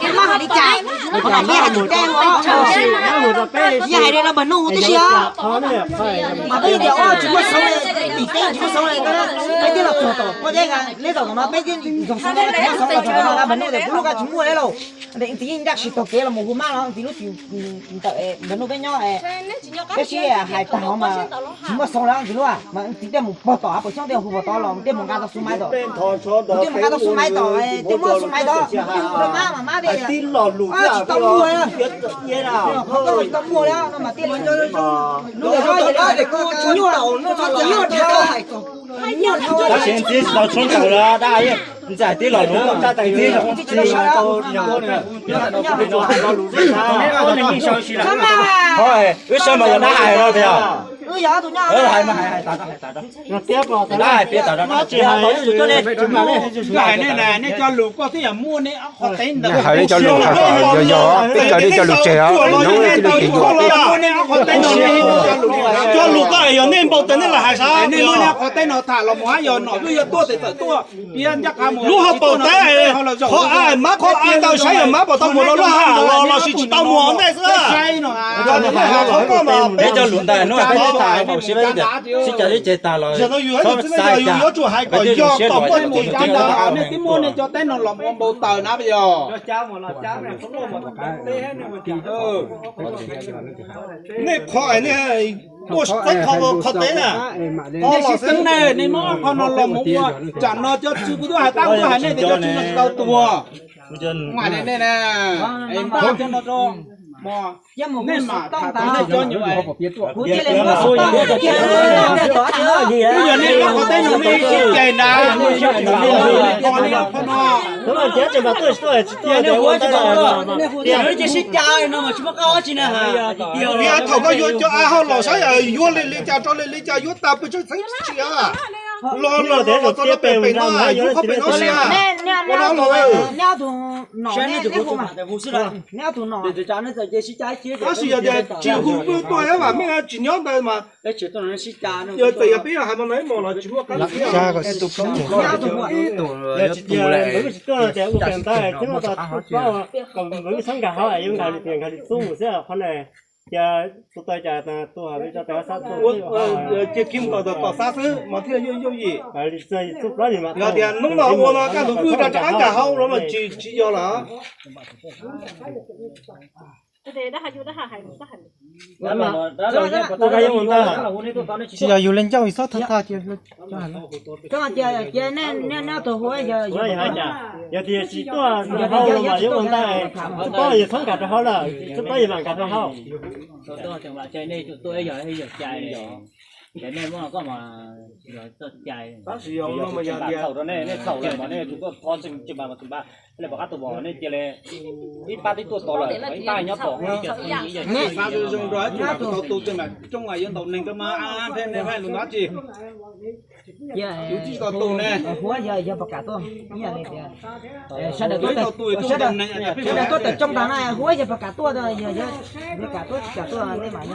Peb hais li cas? Peb hais tsis tau, yog hais li no mas nug huv tib si os. Mas peb tias tsis muaj xoob li, tim teb tsis muaj xoob li, peb twb los txog tom pob zeb, neb zaum tom no peb twb txog xoob, tsis muaj xoob los txog tom no, mas nug tias kuv lub koj tsis muaj li lauj. Ntawm txiv yeej ncaj tsis taug kev los mus hu mab los txiv lub tsis ntawm npawg Nuj peb nyob, peb sib hais tag hov mas tsis muaj xoob li ntxiv lub, mas txiv thiaj mus pog tom hav pawg xyoob thiaj hu pog tod los thiaj mus nqa tau xub maiv tom, thiaj mus nqa tau xub maiv tom, thiaj muab xub maiv tom, thiaj hu rau mab mas mab tias tsis tau muag, tsis tau muag li no mas thiaj li lub, tsis nyuaj, tsis nyuaj dhau. Tab sis ntxiv tsis tau tshuab ntaus li dab, ntxiv hais tib los lub, ntxiv tsis tau sawv li. Ho wb sawv mas yog dab hais no tiag. Hais mas hais, hais tas, hais tas. Dab hais piav tas, dab hais piav tas. Nej cov lus koj twb yog muaj nej ob qhov teb ntawd, hais li cov lus, yog yog peb kawm li cov lus tseg os, muaj nej ob qhov teb no, cov lus koj yog nej npau taws nej los hais sav, nej muaj nej ob qhov teb no tham los mus hab yog nom twb yog tuaj tes tawm tuaj piav ncaj qha mus lub hauv paus teb, qhov a mab qhov a ntawd saib yog mab puas tau mus rau lub hab los los sis tsis tau mus ntej xwb. Peb cov lus ntawm no peb tham npaum sib, sib cav sib ceg tag los txhob xav cas, yuav tsum hais kom yog kom muaj tus tib muaj nej cov teb no los mus npau taws na yog. Nej qhov nej tuaj txeeb qhov teb na, nej sib txeeb ne, nej muab qhov no los mus ua, tsam no cov tswv kuv twb hais tab kuv hais nej tias cov tswv no tsis tau tuag. Npaj cov no rau, nej mam tham nej cov nyuam. Kuv yog nej qhov teb no nej sib ceg nrad, qhov no. Tias thaum koj yuav cov av hauj lwm saib yuav li li cas rau li li cas yuav tag pes tsawg txheeb tsis a. Los los txog rau pem pem no yuav qhov pem no sia. Ua no los. Tab sis yog tias tsis hu pw tuaj mas mej tsis nyob ntawd mas. Yog txawm yog peb hais mas no ib mos los tsis muaj qab thiab. Tsis tuaj tias ua pem ntawd thiab no tsis paub, kom npawg txhob nkag hauv, yuav nkag li tias nkag li txub mus xwb qhov na. Cia tus tawv cas tus hauv li tso tas sab tuaj, cia kiag mus kom tom sab xwb mas thiaj yooj yooj yim. Yog tias hnub no ua no kaj ntug pw rau rov qab nkag hauv los mas tsis, tsis yog lawm. Tsis yog yus li ncauj yus txhob thaj thaj cia. Yog tias tsis tuaj hauv los mas yuav ua ntej, tsis paub yog txhob nkag rau hauv lawm, tsis paub yog mam nkag rau hauv. Tab sis yog no mas yog tias txhaum rau nej, nej txhaum lawm mas nej yuav tsum tuaj txhob tseem tseem mas tus npab, nej pom qab tus vos nej cia li ib pab twb tuaj tod lawm, ib pab nyob tom hauv li cas. Tus tau tu tseem mas rooj yuav ntaus neeg rau mas, nej hais lus no tsis. Tus tsis tau tu ne. Huab yog pom kam tuaj, sawv daws, sawv daws tuaj tawm tsoo tas na, huab yog pom kam tuaj, yog kam tuaj tsis kam tuaj nej mam.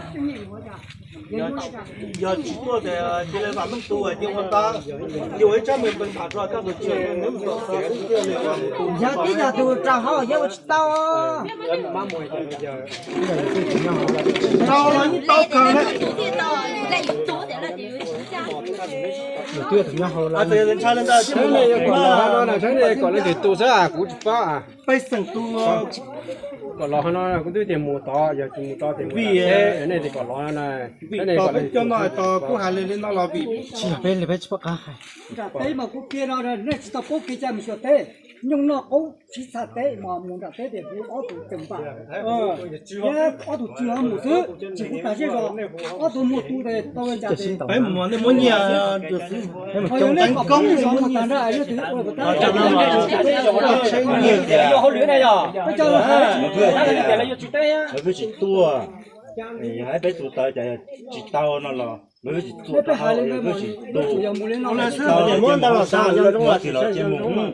Yog tsis tuaj ces cia li vam meej tu cia ua tau, cia ua ib tsab me peev tham tso kaj tus tsis, yog tib yog tus rau hauv yog ua tsis tau. Tau los yeej tau kawg na. Tseeb ne, yuav kom los hauv no na, tseeb ne, kom leej twg tu xwb kuv tsis paub. Pej xeem tu kom los hauv no kuv twb tias mus tod, yog tsis mus tod tias mus vim nej tias kom los no na. Vim tos peb cov no tos kuj hais li li no los vim tsis yog peb li, peb tsis paub qab hais. Nram teb mas kuv kiag no nej tsis tau paub kev cai mus xyuas teb. Nyooj noj qoob siv txha teb mas mus nram teb tias kuv ob tug ceem npam, ob tug tswv ho mus xwb, tsis kuv tag zej zog, ob tug muaj tu tes tau li cas tes. Peb mus nej muab nyiaj xwb. Ho yog nej kom peb zov mus tag nrho nej tus ua tab. Hauj lwm na yog peb cov los hais tias lawv yuav tsis teb. Lawv twb tsis tuaj, yog peb tus tawv cas yog tsis tau no los lawv twb tsis tuaj rau hauv, lawv twb tsis tu. Yog mus li no lawv twb tsis tau, muab ntau los tsis los cia mus.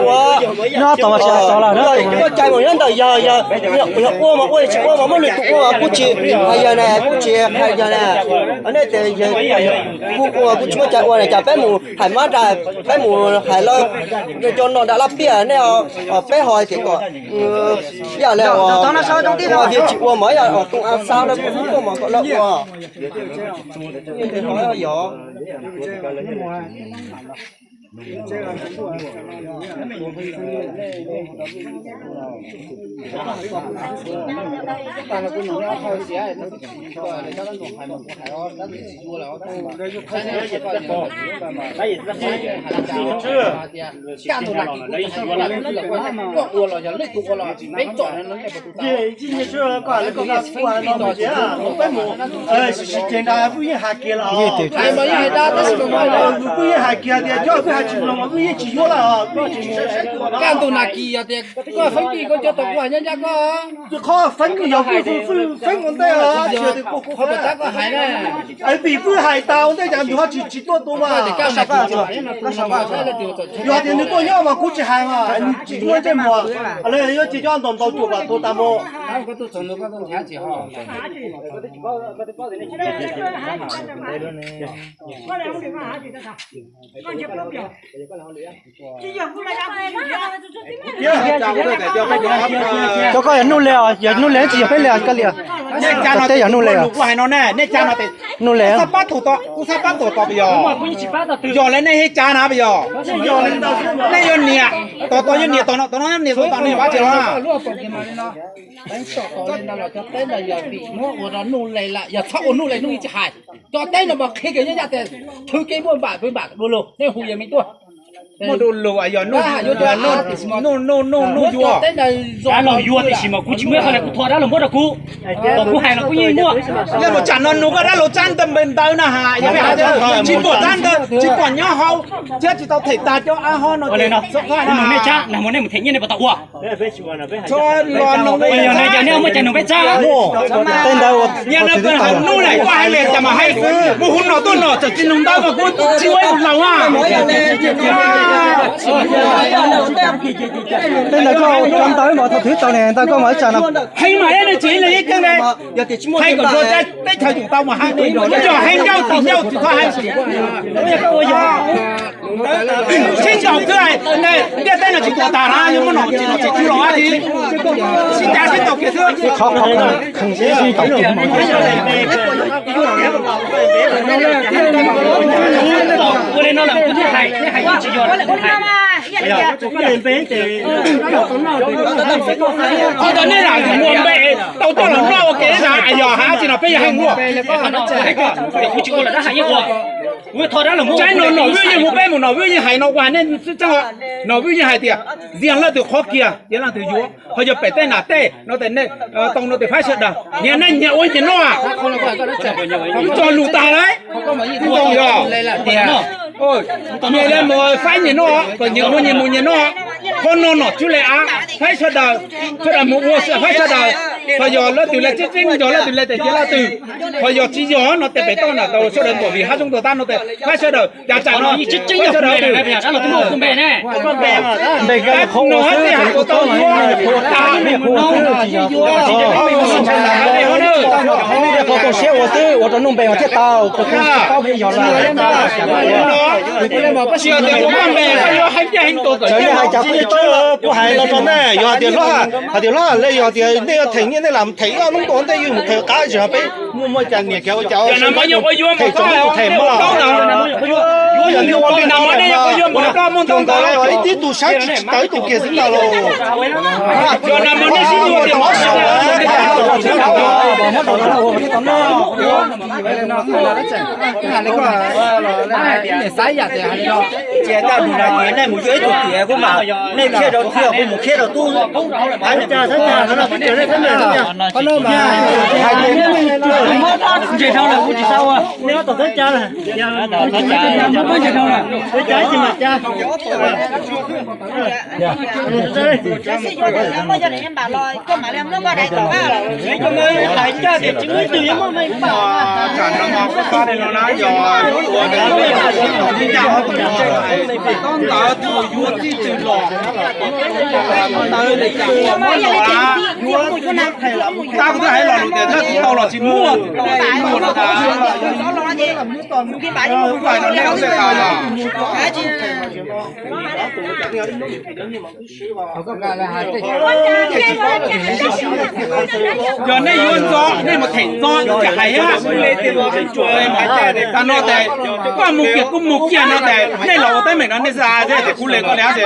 ua, no tod mas tsis hais tod lawm na. Muaj cai mus nyob ntawm yog, yog ua mas ua, tsis ua mas muaj lwm tus ua mas kuj tsis hais yog na, kuj tsis hais yog na. Nej tias kuj ua kuj tsis muaj cai ua na, cas peb mus hais mab nra, peb mus hais lawv cov no nram laj piaj nej, peb ho tias kom yam li ua vias tsis ua mas yog tus a xa lawv kuj mus kom lawv ua. Yog Sis ces nrad kuj yeej hais kiag los, kuj yeej hais kiag tias coj kuj Tsis mloog mas wb yeej tsis yuav lawm. Kaj ntug nas kis yog tias koj feeb kis koj cov tau kuv hais nyob ncaj koj. Qhov feeb kis yog wb feeb ua ntej, tsis yog tias kuv qhov tas koj hais na. Vim wb hais tas ua ntej cas nws ho tsis tsis tuaj tua mas. Yog tias nws tuaj nyob mas kuv tsis hais mas nws tsis yuav ntsej muag. Lawv yuav cia cov ntau ntau cuam kom tua tas mus. Cov koj yog Nuj Lis os, yog Nuj Lis tsis yog peb li os, koj li os. Teb yog Nuj Lis os. Nuj Lis. Kuv xav pab tus tod, kuv xav pab tus tod puas yog? Yog lawm nej hib tsa na puas yog? Nej yuav niam, tos tos yuav niam, tos no tos no niam tos tos niam pab tsis los na. Cov teb no yog vim muab ua rau Nuj Lis lawm, yog txhob ua Nuj Lis Nuj Lis tsis hais. Cov teb no mas qhia kiag nyob ncaj tias thwv kev muaj npam pw npam dua lug, nej hu yog me tuaj. Muaj dua lug yog Nuj, Nuj, Nuj, Nuj, Nuj yuav. Dab laug yuav tiam sis mas kuv tsis muaj qhov li, kuv thov dab laug muab rau kuv. Kuv hais los kuv yeej muaj. Yog lus tsam no nug koj dab laug tsab ntawv npe ntawv na has, yog tsis pom tsab ntawv, tsis pom nyob hauv, thiab tsis tau them tag cov ab hob no. Ua li no, nej mus nej tsab, nej mus nej mus them nyiaj nej puas tau ua? Tso los no, yog na, yog nej muaj cai nug peb tsab. Muaj, tej ntawd ua, yog no koj hais nub lawm koj hais li cas mas hais, mus hu nom tuaj nom txawm tsis nug ntawv mas kuv tsis ua ib tug laus na. Tej ntawd koj ua ntawv mas thaum twg tau ne, ntawd koj mas ib tsam no. Heev mas ib leeg tsis ib leeg ib keeb ne. Hais kom nrog teb chaws tus tau mas hais, yog hais ncauj tim ncauj tsis txhob hais. Sib ntaus xwb, ntiaj teb no tsis tuag tag na, yuav muab nom tsis nom tsis txhub los dab tsi. Sib cav sib ntaus kiag xwb. Ua li no lawm kuv thiaj hais, thiaj hais yeej tsis yog. Qhov ntawd nej lam muaj npe tau tuaj los noj ua ke na, yog hais tsis no peb yog hais muaj. Kuv tsis ua los dab hais yeej ua. Tsaib no nom vwj yeej hu peb mus, nom vwj yeej hais no ua nej xwb tseeb. Nom vwj yeej hais tias ziag leej twg qhov kiag ces leej twg yuav, ho yog pem tej nam tej no tes nej tau no tes faib sawv daws, niag nej nyias ua nyias noj. Txog lus tag lawm. Tau yog, nyias li mus faib nyias noj, kom nyias ua nyias mus nyias noj. Qhov no nom tswv li av, faib sawv daws, sawv daws mus ua faib sawv daws. Ho yog leej twg li tseeb tseeb yog leej twg li tes cia leej twg. Ho yog tsis yog no tes pem toj na tau sawv daws ntuam vim hab zoo tuag tab no tes faib sawv daws. Cas tsam no tseeb tseeb yog sawv daws npe, npe, qhov tu siab ua xwb ua rau nuj npe mas thiaj tau, tus kheej tsis paub peb yog lawm. Txawm nej hais cas kuv yeej tsaug, kuv hais no rau nej, yog hais tias hlob, hais tias hlob li yog tias nej yuav them nyiaj nej lam them ib ob hnub tuaj ntej, yus mus them qab tsis yog peb muaj muaj cas niam kiag ua cas them tsoom ib tug them mas. Ib tib tug saib tsis tawm ib tug kiag xwb ntag lauj. Cia dab mus na, nej mus yuav ib tug tiav kuv mas nej khiav rau thiaj kuv mus khiav rau tub. Ntses dhau lawm kuv tsis xav ua. Tab kuv twb hais los lus tias thaum tsis tau los tsis muaj, muaj no tas. Yog nej yuav ntxov nej mus them ntxov ces hais thiab. Tag no tes koj mus kiag kuv mus kiag no tes nej los ua teeb meem no nej xav tias kuv li koj li ces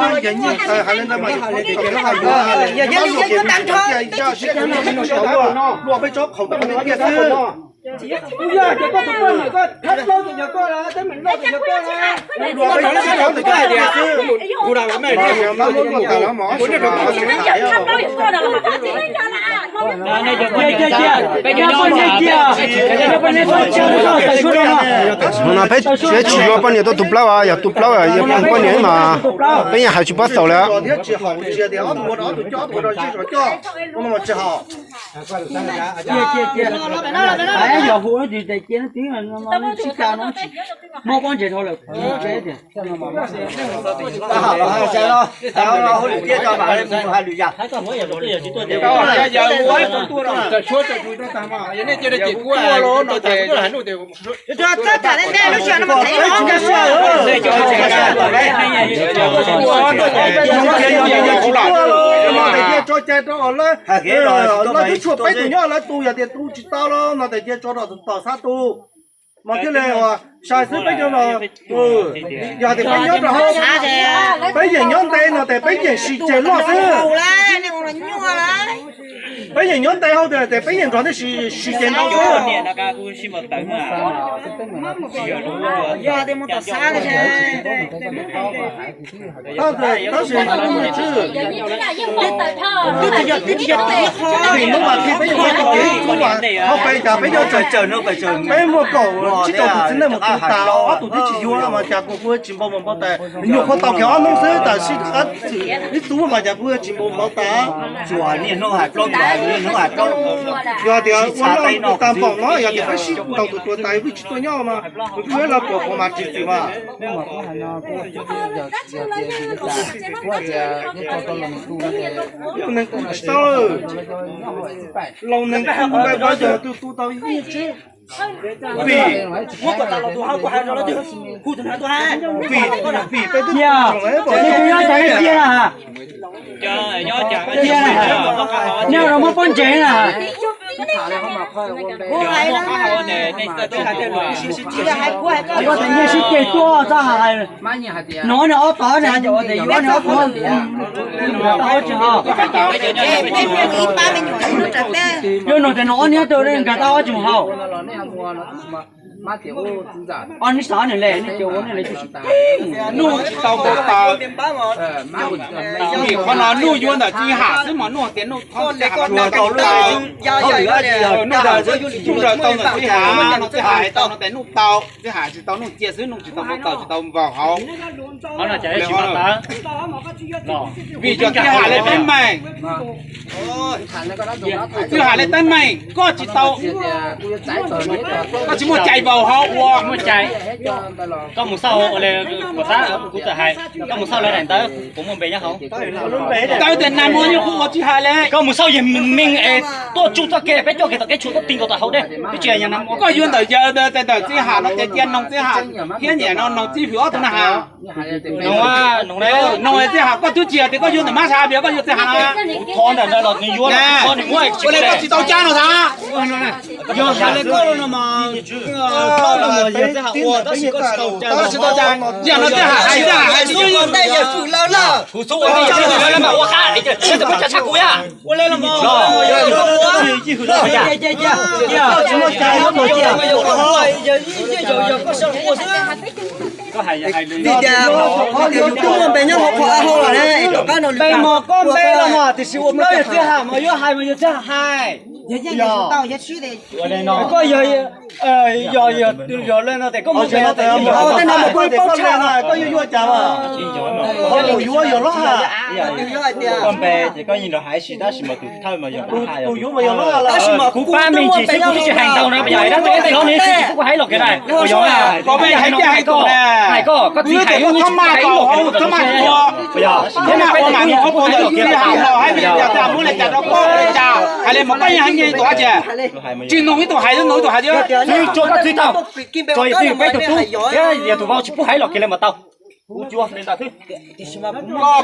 Yog li ntawd mas yog li ntawd, luaj peb tsob qhaum ntawm tiaj xwb. Yog cov koj tus poj niam koj thab plaub tus yog koj na, teeb meem loj tus yog koj na. Luaj peb tsob qhaum ntawm tiaj xwb. Peb tsis yuav poj niam tuaj tu plaub, yog tu plaub yog poj niam mas peb yeej hais tsis paub xaus li. Muab pob ntseg dhau lawm. Tso cai rau lawv, lawv twb tshuav peb tus nyob lawv tu, yog tias tu tsis tau los no tes cia tso rau tom xab tu. Mas thiaj li ua sai xwb peb cov no. Yog tias peb nyob rau hauv, peb yeem nyob ntev no tes peb yeem sim ceg loj xwb. Peb yeem nyob ntev hauv tias tes peb yeem nrog nej sim ceg ntau xwb. Tab sis, tab sis, vim hnub vas thib peb yuav ua tus kev ib txub mas ho pes cas peb yuav tsawg, peb muaj kaum tsib rau tus txiv neej mus tu tas ob tug twb tsis yuav mas cas kuv kuj tsis npau npau taws, nyuam qhuav tau kiag ob hnub xwb tam sim qab txwm ib txub mas cas kuj tsis npau npau taws. Yog tias ua loj tag npaum no yog tias peb sib ntaus tus tuag tas vij tsis tuaj nyob mas kuv kuj los puas puas mas tsis txwm mas. Neeg tu tsis tau, laus neeg tu npai pab yog tu tu tau ib tsi. Vim, vim peb twb cia, cia na, nej los muab pob ntseg na. Koj tes nyiaj sib ceg tuaj txoj hais, nov nws ob tod ne, tes yuav nws ob tod, tsis haus. Yuav nug tes nws ob niag tug nkag tau ob tsis mus haus. Ob neb xav nws le, nej cia ua nej le tsis tau. Nuj tsis tau npau taws. Vim qhov no nuj yuav ntawm Txiv Ham xwb mas nuj tias nuj txhob txia npau taws. Nuj tau ntawm Txiv Ham no, Txiv Ham hais tau no tes nuj tau, Txiv Ham tsis tau nuj cia xwb, nuj tsis tau npau taws tsis tau npau hauv. Vim yog Txiv Ham le teeb meem, Txiv Ham le teeb meem koj tsis tau, koj tsis muaj cai npau hauv ua. Koj mus xauj, kuv txawm hais, koj mus xauj lawv daim ntawv puas muaj npe nyob hauv. Ntawv tias nag hmo nyob qhuav ua Txiv Ham le. Koj mus xauj yog meej es tuaj tsuj txoj kev peb coj kev tom kev tshuam tuaj ti nkaus tom hauv dej, twb tsis hais nag hmo. Koj yuav ntawm yawg ntawd tes ntawm Txiv Ham no ces cia noog Txiv Ham thiab niam no noog Txiv Hwm ob tug na has. Noog Txiv Ham, koj twb tsis hais tias koj yuav ntawm Mab Xab Vias, koj yuav Txiv Ham no. Ua li koj tsis tau cab no tag. Yog hais li koj no mas, koj tsis tau cab, yog no Txiv Ham hais, Txiv Ham hais xwb. Kuv xub ua li lawv mam ua qab, ua li los mas. Vim tias yus twb muaj npe nyob hauv qhov a hauj lwm ne, tom qab no npe mas koj npe los mas tiam sis ua plaub yog Txiv Ham mas yuav hais mas yog Txiv Ham hais. Koj yog Yog, yog, yog lawm no tes koj mus, tej no mus paub tshaj, koj yuav yuav cas mas? Tus yuav yog loj ha. Koj npe ces koj yeej los hais ib si tab sis mas tus thawj mas yog loj ha. Tab sis mas kuv pab me ntsis xwb kuv twb tsis hais ntau na, yog dab tsi tes hlob ne tsis kuj hais los kiag na. Koj hais koj, koj txiv hais yeej tsis hais los kiag na. Tsis nug ib tug hais, nug ib tug hais thiab. Txwv, tso koj txwv tau. Tso yog twb yog peb tug tub thiab yog tus vauv tsis pub hais los kiag li mas tau. Kuv cuag li ntawd xwb.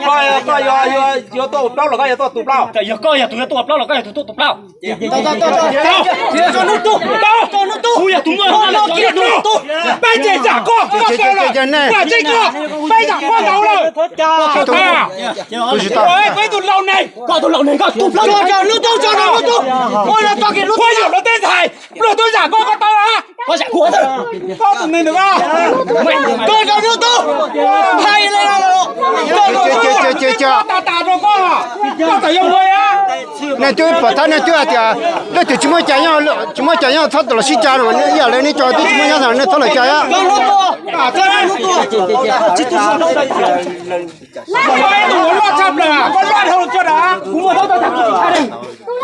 Koj, koj yuav tuaj ua plaub los koj yuav tuaj tus plaub? Yog koj yog tus yuav tuaj ua plaub los koj yog tus tuaj tus plaub? Tau, tau, tau, kuv yog tus muaj, peb ces zam koj, koj tau lawm, peb ces koj, peb zam koj ntau lawm. Koj tus laus neeg, koj tus laus neeg koj tus plaub. Koj yog lub tub, koj yog lub tub, koj yog lub tub ntxhais, pluag tub zam koj, koj tau lawm. Koj zam kuv, koj tus neeg ntawd, koj yog lub tub, hais li, koj tus tub, tas tas rau koj, koj txawm yog ua. Nej twb pom thawj nej twb hais tias leej twg tsis muaj cas nyob, tsis muaj cas nyob txhob los sib cai no, ib yam li nej cov twb tsis muaj nyob nej txhob los cai. Koj tus loj tshaj plaws, koj loj dhau coj dam.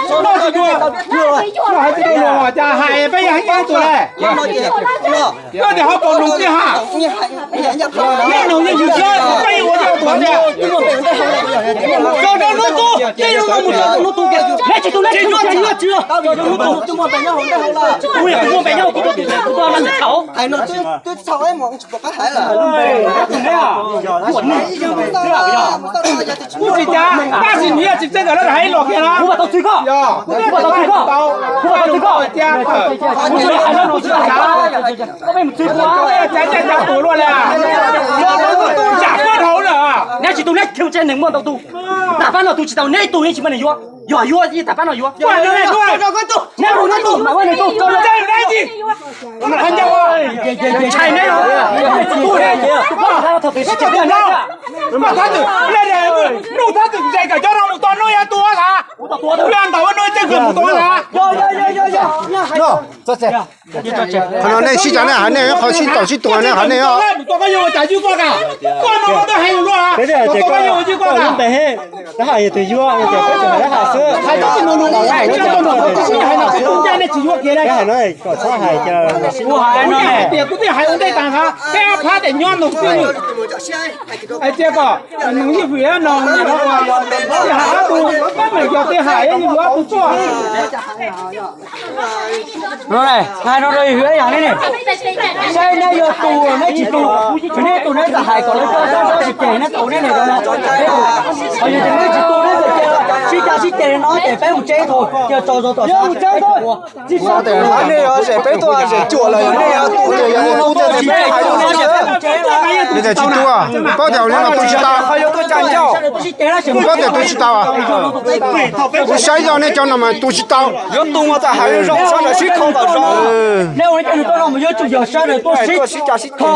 Koj tsis tuaj, koj hais tsis tau luag cas hais peb yog heev ib tug le. Koj tias ho kaus noog txij ha. Nyob noog yeej yug siab, peb ua yog tuav tias. Tso rau lub tub, tej lub no mus tso rau lub tub. Neb tsis tu, neb tsis tu, neb tsis tu. Kuv yog kuv muaj npe nyob, kuv tuaj tus, kuv tuaj no txhaum. Hais no twb txhaum, twb tsis pom qab hais lawm. Kuv tsis cas, tab sis nws yog tsis txawj kawm los hais los kiag no. Kuv mam tau txwv koj, kuv mam tau txwv koj, kuv mam tau txwv koj. Koj peb mus txwv kuv, cas cas cas tus luaj li. Zam koj dhau lawm. Neb tsis tu, neb khiav tsev neeg muaj ntau tus. Tam pab no tus tsis tau, neb tus yeej tsis muaj neeg yuav. Yog yuav ib tam pab no yuav. Neb tus, neb tus, neb tus. Ntshai neb los. Nuj thab twm, nuj thab twm ze kawm cov no mus tua nuj ya tua las. Ua ntawd ua nuj tseej kawm mus tua las. Qhov no nej sib cav nej hais nej, qhov sib ntaus sib tua nej hais nej os. Tua koj yuav ua cas ywj koj ka? Koj no koj twb hais lus luaj. Tua koj yuav ua ywj koj ka? Tab hais yog tus yuav, hais xwb. Hais tau tus no, hais tau tus no, hais tau tus no, nej tsis yuav kiag li. Hais no kom txhob hais, kuv hais no tias kuv twb hais ua ntej tas nqa peb ab phab tes nyob nws twj ywm. Hais tias kom nws yeej vwm no, hais ob tug, peb meem yog tej hais yuav ob tug tuaj. No, hais no rau hwv yam li ne, saib neb yuav tu neb tsis tu, neb tu neb txawm hais kom lawv coj coj sib ceg neb tu neb niam no. Ho yog tias neb tsis tu neb txawm sib cav sib ceg li no ces peb mus tsev thaum cia tso zov tom sab. Tsis xav tias nej yuav zem peb tuaj zem cuam lawm, nej yuav tu ces yog nej tu tej tes peb hais rau nej. Yog tias tsis tu, paub tias ua li no tu tsis tau. Paub tias tu tsis tau. Kuv saib zoj nej cov no mas tu tsis tau. Yuav tu mas txawm hais zoo sawv daws sib kho kom zoo. Nej ua li cas nws tuaj no mas yuav tsum yog sawv daws tuaj sib kho.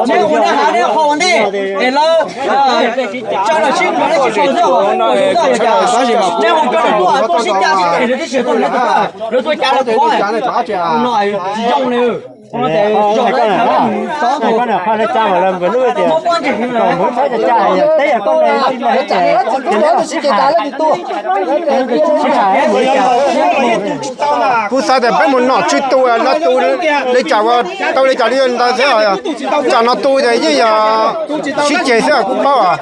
Nej ua nej hav nej qhov ua ntej es lawv sawv daws sib kho, nej tsis kho xwb. Nej ua cov tuaj tuaj sib cav sib ceg lawv tib si tuaj lawv tuaj cav lawv qhov no tsis zoo li. Muab pob ntseg Kuv xav tias peb mus nom tswj tu, lawv cas ua tau li cas li ntawd xwb. Tsam no tu ces yeej yog sib ceg xwb kuv paub.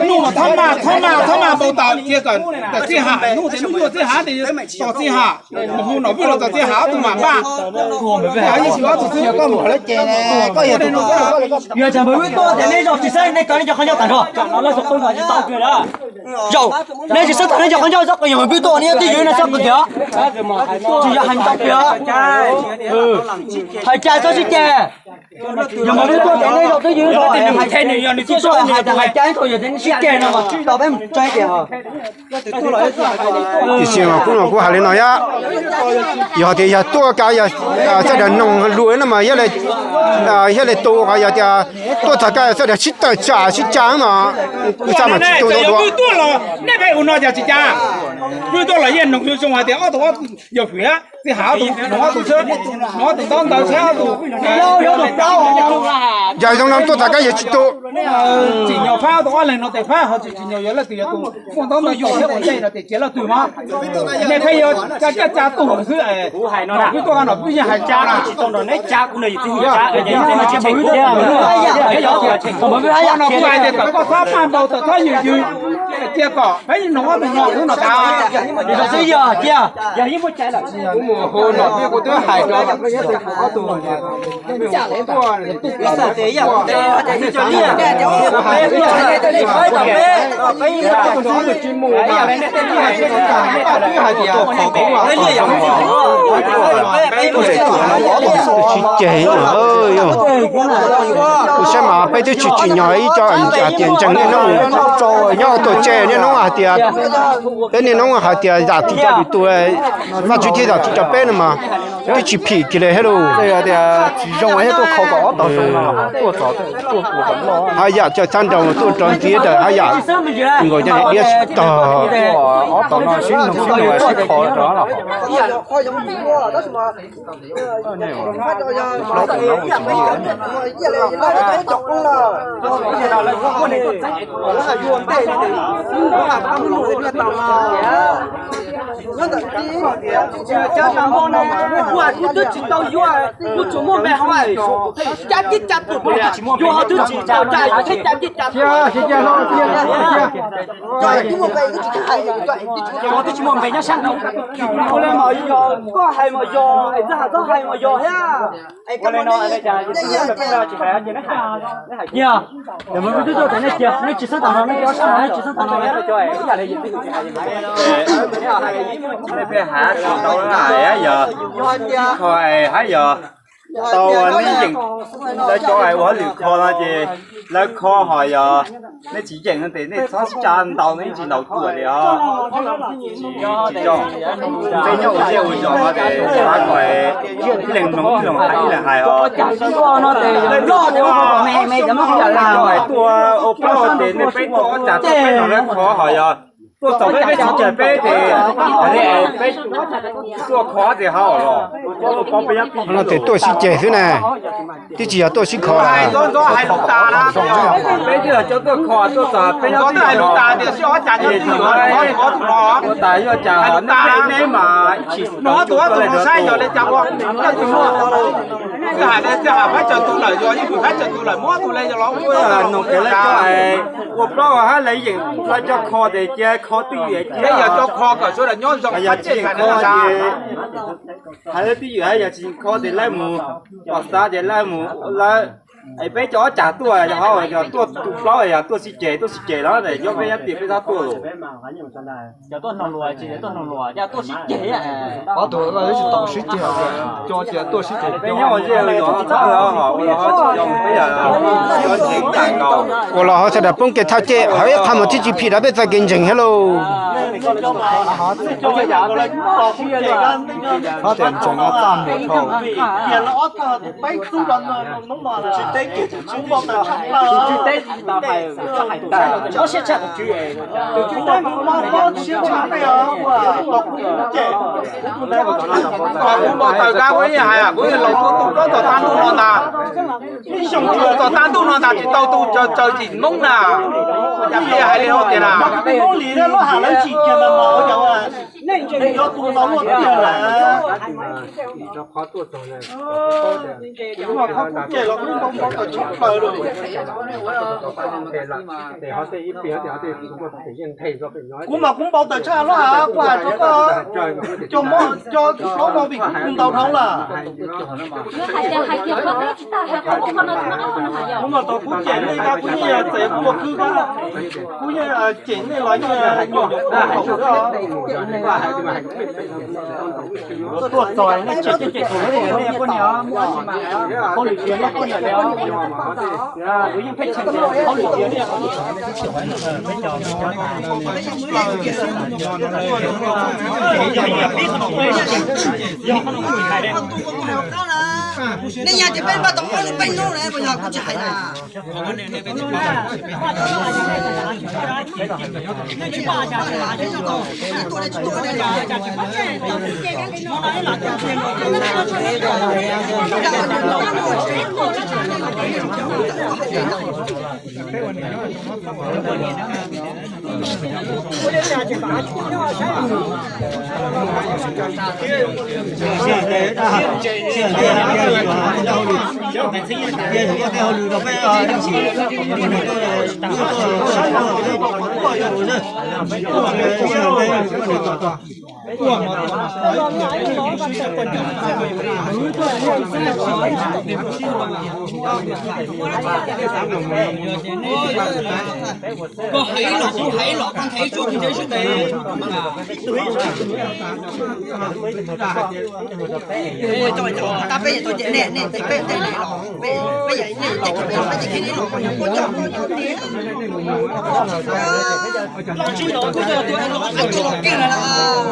Nuj mas txhob maj, txhob maj, txhob maj npau taws, cia kom tawm txij hav, nuj tias nuj yuav txij hav ces tos txij hav, mus hu nom vwj los txog txij hav ob tug mam npaj. Yog tsam npawg Vwj tuaj tias nej zaum tsis xeeb nej cov nej cov qhov ncauj tag nrho. Zaum, nej tsis xeeb tag nej cov qhov ncauj txhob qw yog npawg Vwj tuaj nej twb yuav nej txhob qw tiag. Tsis yog hais ntau tiag. Hais cas txhob sib ceg. Yog mas peb tuaj ces nej zaum twb yog hais, hais cas ib tug yog tias sib ceg no mas tau peb mus tseeb tias. Tiam sis mas kuv no kuv hais li no yog, yog tias yog tuaj ka yog txawj dag noog lus no mas thiaj li tu, yog tias tuaj txog ka yog txawj dag sib tawm tsam sib tsa mas kuv xav mas tsis tu ntau dua. Nej pheej ua no cas tsis cas? Pheej tuaj los yeej noog zoo zoo hais tias ob tug yog hwm txij hav ob tug, noog ob tug xwb, noog ob tug ntaub ntawv xwb ob tug. Yog zoo no tuaj txog ka yog tsis tu. Tsim nyog phab ob tug ob leeg no tes phab ho tsis tsim nyog yog leej twg yog tus muaj ntaub ntawv yog thiab ua ntej no tias cia leej twg mas. Nej pheej yuav tsa caj tsa tuag xwb es. Kuv hais no, kuv tuaj no kuv yeej hais tsa tsis tau nrog neb tsa, kuv no yus tsis tsa, no kuv hais tias kom koj txhob maj npau taws txhob yws yws, cia kom peb noog ob tug no xwb no tas. Yog xwb yog cia, yog yeej muaj cai lawm. Kuv mus hu no kuv twb hais rau ob tug Tsis ceg, kuv saib mas peb twb tsis tsim nyog ib co hais tias ntseeg niaj hnub, nyob tuaj tsev niaj hnub hais tias, peb niaj hnub hais tias zam txim rau lwm tus, Vajtswv thiaj zam txim rau peb no mas twb tsis phim kiag li thiab lauj. Tsis zoo thiab tuaj kho kom ob tog zoo no los tuaj txog tuaj ua kom loj. Haj yam coj txhab nrau tuaj rau ntxiv rau haj yam nkaus coj diab tsis tog. Ob tog no sib noog sib noog sib kho rau los. Kuv twb tsis tau yuav, kuv tsuas muaj npe hauv, cab tib cab tuaj, yuav ho twb tsis tau cab, yuav thiab cab tib cab tuaj. Twb tsis muaj npe nyob sab nraud. Ua li mas yog koj hais mas yog, es txoj hais txoj hais mas yog thiab. Ua li no, yog, yog mas twb tuaj tias nej cia, nej tsis xub tag no, nej cia ob sab no, nej tsis xub tag no. Peb hais tsis tau hais yog, kho hais yog, tau nej yeem, lawv cov ua hauj lwm kho no ces lawv kho ho yog nej tsis yeem no ces nej txhob tsa ntau, nej tsis ntaus tuaj li os. Tsis, tsis zoo. Peb nyob ua zej ua zos no ces xav kom ib leeg mloog ib leeg hais, ib leeg hais os. Tuaj ua plaub ces nej peb tuaj ob tsag tuaj peb no lawv kho ho yog tuaj txog peb peb tsis ceg peb ces peb tuaj kho ces ho los. No ces tuaj sib ceg xwb na, twb tsis yog tuaj sib kho. Hais ntxov ntxov hais lus tas na, peb twb yog cov tuaj kho tuaj txog peb nyob twb hais lus tas tias sib ob tsag ces twb yuav ua tas yuav cas nej mas ib tsis no tus ob tug saib yog li cas ua, twb hais li twb hais phab tsaws tus lawm, yog ib tug phab tsaws tus lawm muab tus li yog los ua no kev lawv cov ua plaub hab lawv yeem lawv cov kho ces cia kho twj ywm cia, yog cov kho kom sawv daws nyob zoo yog tsis kho ces hais lawv twj ywm, yog tsis kho ces lawv mus pom xav ces lawv mus lawv. Es peb cov ob tsag tuaj yog tuaj tus plaub yog tuaj sib ceg tuaj sib ceg los nyob peb nyob tias peb txhob tuaj lawm. Cov tuaj noog luag tsis tuaj noog luag, cov tuaj sib ceg, ob tug tsis tau sib ceg, cov tias tuaj sib ceg peb nyob ua zej ua zos txhob ua los ho txhob coj peb yog cov tseem cam nkaus. Ua los ho sawv daws poob kev thaj cem, ho ib qho mus thiab tsis phim rau peb txoj kev ntseeg thiab lauj. Ob tias ntseeg no txaj muag dhau. Kuv npau taws kab kuv yeej hais, kuv yeej laus tuaj tu plaub txog tag ntuj no ntag. Txog tag ntuj no ntag tsis tau tu tsaws tsim Hmoob na. Cas peb hais li hauv tias na. Kuv mas kuv npau taws tshaj loj, kuv hais rau koj, cov Hmoob cov plaub no vim kuv ntau dhau lawm. Kuv mas tau kuv cem nej, kuv yeej txais kuv ua khwb, kuv yeej cem nej los yeej nyuam qhuav Tuaj txog nej tseem ceeb ces thaum nej poj niam muaj tsis mas hauj lwm tiav nej poj niam li, kuv yeej pheej tseem hauj lwm tiav nej. Nej nyiam ces peb npaj tau ob lub peb hnub na, puas yog? Kuv tsis hais na. Koj hais ib los kuv hais ib los, koj hais ib tsuj kuv hais ib tsuj. Tab peb yam tuaj ces nej, nej ces peb tej nej los, peb, peb yam nej ces peb los, peb ces khib nej los, peb coj peb coj tiag. Los tsis los kuj yog tus los qab tsis los kiag lawm.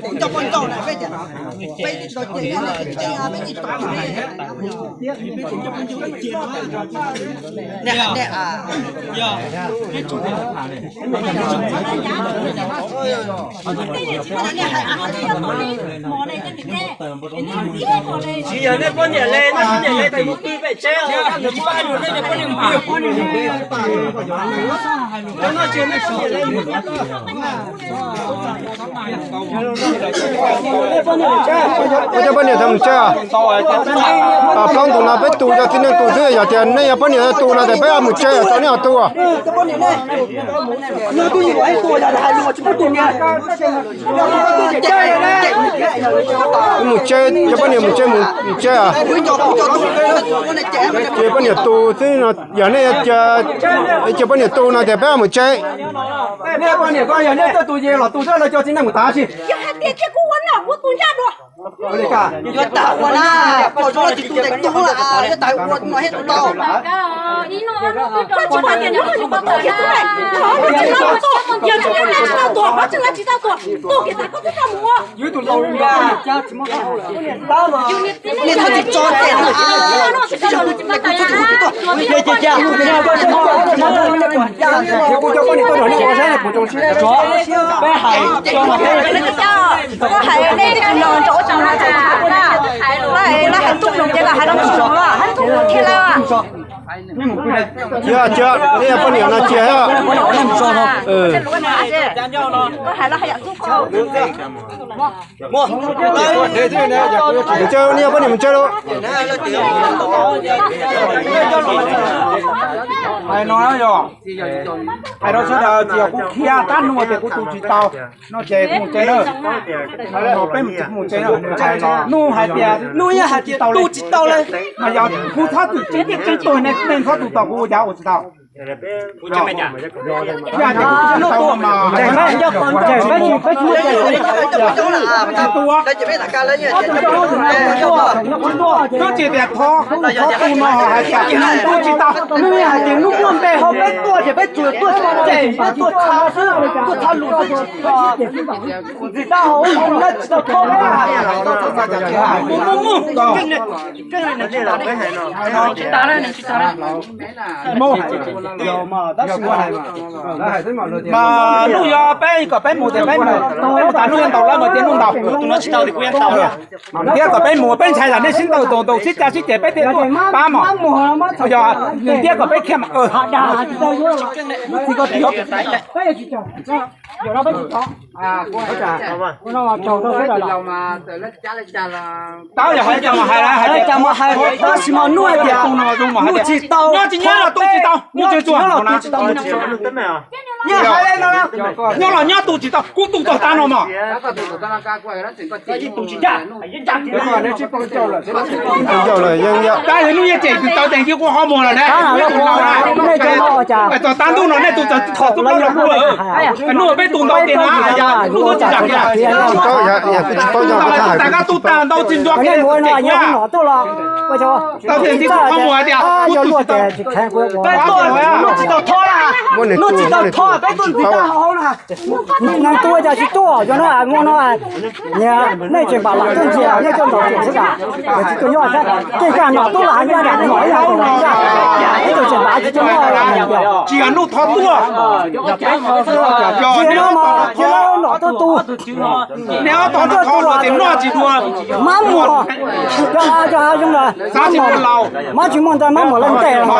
Kuv coj poj nrauj na, peb ces, peb ces, peb ces, tsis yog nej poj niam li, nej poj niam li tes mus pw pem tsev os. Peb cov poj niam tau mus tsev. Plaub ntu no peb tu cov txiv neej tu xwb, yog tias nej yog poj niam tu no ces peb mus tsev, tso nej tu. Mus tsev, cov poj niam mus tsev, mus tsev. Ces poj niam tu xwb no, yog nej cia poj niam tu no ces peb mus tsev. Nej poj niam ko yog nej tuaj tus ces los tu xwb, los cov txiv neej mus tav si. Yog hais tias cia kuv ua no kuv tus ncaj dua. Yuav tag ua na, pom zoo tsis tu ces tu, yuav tag ua no thiaj tu tau. Koj tsis pom tias hnub no yus pom tuaj kiag xwb, yog tsis tau tuag, hnub tsis tau tuag, tuag kiag tas koj twb tau mus ua. Nej txhob tso cem na. Peb hais, hais nej tej no rau ua tsaug na, lawv hais ntuj nus ces lawv hais rau ntuj nus los hais ntuj nus thiab lawm. Cia, cia, nej poj niam no cia. Mus tsev, nej poj niam mus tsev lauj. Hais no yog, hais rau sawv daws tias kuv khiav tab nuj tias kuv tu tsis tau, no ces kuv mus tsev na. No peb mus tsev, mus tsev na. Nuj hais tias, nuj yeej hais tias tu tsis tau li. Mas yog kuv txhob txwm tseeb tiaj tseeb tuag, nej txhob tu tau kuv ua cas ua tsis tau. Twb tsis tias thov, thov tu no hais tias tu tsis tau, nws hais tias hnub tuaj npe ho peb tuaj ces peb tsuas tuaj cem, peb tuaj txha xwb, tuaj txha lus xwb. Kuv ntxiv tab hau no tsis tau thov. Mus, mus, mus. Mas hnub yog peb kom peb mus ces peb mus, peb mus tas hnub yuav ntaus lawm mas tias hnub ntaus. Tus no tsis tau li kuv yuav ntaus. Thiab kom peb mus peb ntshai zam nej sib ntaus ntaus sib cav sib ceg peb thiaj tuaj pab mas. Yog nws thiab kom peb khiav mas. Tau yog hais cas mas hais, hais cas mas hais, tab sis mas hnub hais tias hnub tsis tau, hnub tsis tau, hnub tsis tau. Nyob hais li no, nyob los nyob tu tsis tau, kuv tu tau tag no mas. Tus hnub yeej cem tus tau tes kiag kuv qhov muag lawm na. Txog tag ntuj no nej tus txawm txhom tub plaub los kuv lawm. Hnub peb tus ntau tes na, hnub tsis zam kiag. Tus tag kab tus tag ntau tsis nco qab tus cem kuv na. Tau tes kiag kuv qhov muag tias kuv tus txawm txhom tub plaub los kuv lawm. Hnub tsis tau thov, hnub tsis tau thov peb tus ntxiv tag hauv na. Neeg tuaj cas tsis tuaj, yog no muaj no, nej tseem pam lam tuaj ntsia, nej tuaj ntaus tseem xwb as. Yog tsis tuaj nyob sab, tej zag nom tuaj los hais ncaj, nom ib yam, ib tug tseem pam tsis tuaj nyob. Tsis yog nuj thov tuaj, tsis yog no mas tsis yog nom tuaj tu. Neb ob tog no thov luag tias noj tsis dua, mab muag, cov hav zoo lawm, mab muag, mab tsis muaj ntawd mab muag lawv ntes los.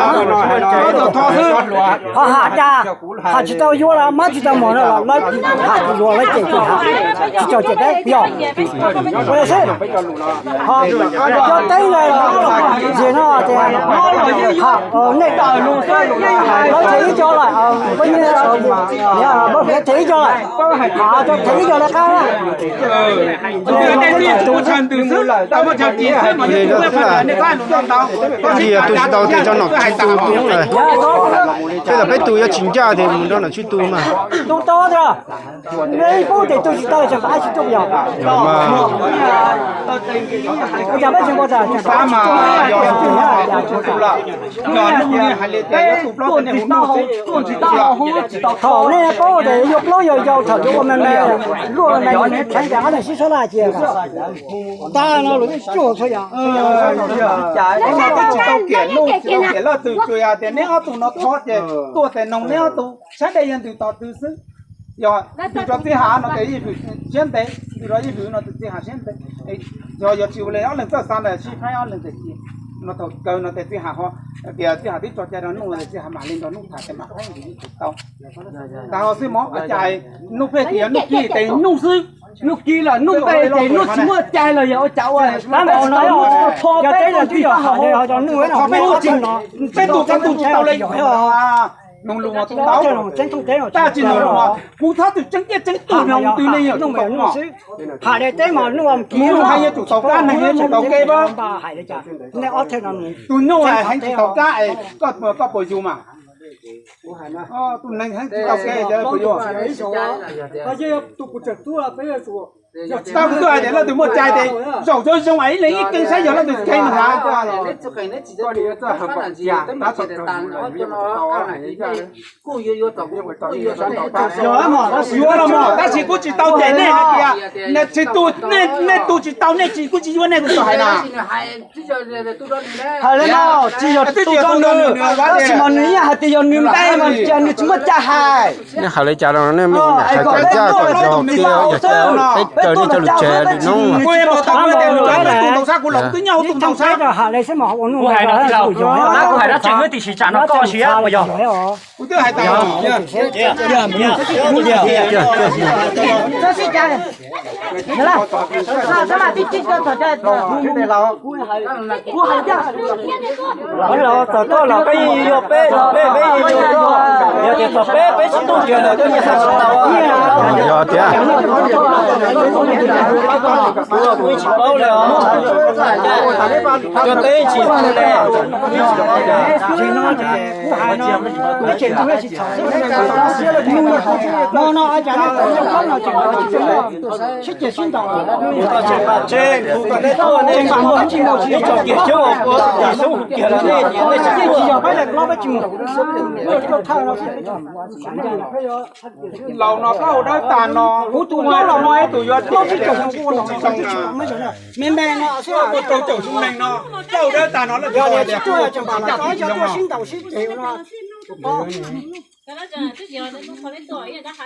Thov xwb, ho ham cas, ham tsis tau yuav los mab tsis tau muag no los lawv ham tsis yuav lawv cem ces ham tsis tau cem peb yog. Ua li xwb, ho cov teb ntawd los ntxias no tias, ha, nej, lawv them ib co lawm, peb, lawv them ib co lawm, ha, cov them ib co lawm qab. Tus tsis tau ces cov nom tswj tu, peb los peb tus yuav tsis ncaj ces mus nrog nom tswj tu mas. Tus tau tias, ib pub ces tus tsis tau tseem pab tsis tuaj yog. Cas peb tsis npau taws, thaum nej paub tias yuav plaub yuav yau thaum yuav ua me me, luaj me me, kheev tias ob leeg sib sab laj cia tag no los tsuj txhua yam. Tsis tau kiam luj tsis tau kiam laj twg, tsuas yog tias neb ob tug no thov ces tuaj tes noog neb ob tug, sab dej yog ntws tos twg xwb. Yog ntws rau txiv hav no tes ib vwm siab ntev, ntws rau ib vwm no tes txiv hav siab ntev. Yog, yog tsis ua li ob leeg txawj xav ntawd sib faib ob leeg tes cia. No thaum kawg no tes txiv hav ho tias txiv hav twb tso cai rau nuj tes txiv hav mam li nrog nuj tham tes mam faib ntws tsis tau. Tag ho xwb mog, cas nuj pheej tias nuj kis tes nuj xwb. Nuj kis los nuj peb ces nuj tsis muaj cai los yog ua cas ua. Peb tus tsis tau li, peb tus tsis tau li. Nug lus tus tau, tab sis nug lus kuv txhob txwm tseeb tiaj tseeb tug no twg li yog tus tau no. Mus hais yuav tsum tau kab neeg yuav tsum tau kev pab. Tus nyuj heev tsis tau kab es koj puas yug mas? Tus neeg heev tsis tau kev puas yug? Tau kuv twb hais tias leej twg muaj cai tes zaum zoo zoo es ib leeg ib keeb saib yog leej twg kev mas hais. Yuav los mas, tab sis kuv tsis tau cem nej hais tias tsis tu, nej tu tsis tau nej tsis, kuv tsis yuav nej kuv tau hais na. Hais li no, tsis yog tu rau nws, tab sis mas nws yeej hais tias yog nws npe mas cas nws tsis muaj cai hais. Nej hais li cas los nej hais kom ncaj kom yog, peb raws nej cov lus tseg li no. Kuv hais no, kuv hais no, tseem wb tiam sis tsam no koj siab puas yog? Kuv twb hais tas. Txog koj los peb yeej yuav peb, peb peb yeej yuav koj. Yog tias txog peb, peb tsis tu kiag los koj yeej hais tsis tau. Yog tias kuv los kuv yeej tsis paub li os. Koj teb tsis tu li. Tseem pam npog tsis npog tsis tso kiag xyoob ua ua tsis xyoob kiag los nej, nej tsis yog peb daim plaub peb tsis mus. Laus no plaub hau dawb tag no, kuv tus laus no ib tug yuav tsis tsis zoo na. Me me no xwb, ua rau caum xyoob neeg no, plaub hau dawb tag no lawm tsis tuaj tseem pam los tsis tuaj sib ntaus sib ceg no.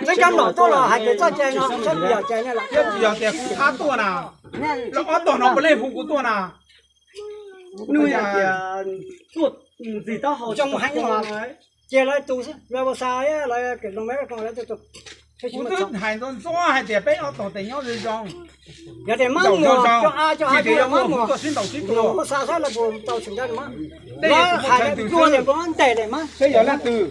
Neb cov nom tuaj los hais tias txoj cai no saib puas yog cai ne los. Thiab tsis yog tias kuv thab tuaj na, los ob tog no puav leej hu kuv tuaj na. Nws tias tuaj ntxig taub hau zoo heev los ces lawv tus xwb, lawv ua xa lawv kev zoo me lawv tus. Kuv twb hais ntxov ntxov hais tias peb ob tog tes nyob zoo zoo. Yog tias mab muag, cov a cov a tias yog mab muag, tuaj sib ntaus sib tua, ua xa saib lawv puas tau tseem ncaj mas. Lawv hais tias tuaj tias puas ntes tias mas. Peb yog leej twg?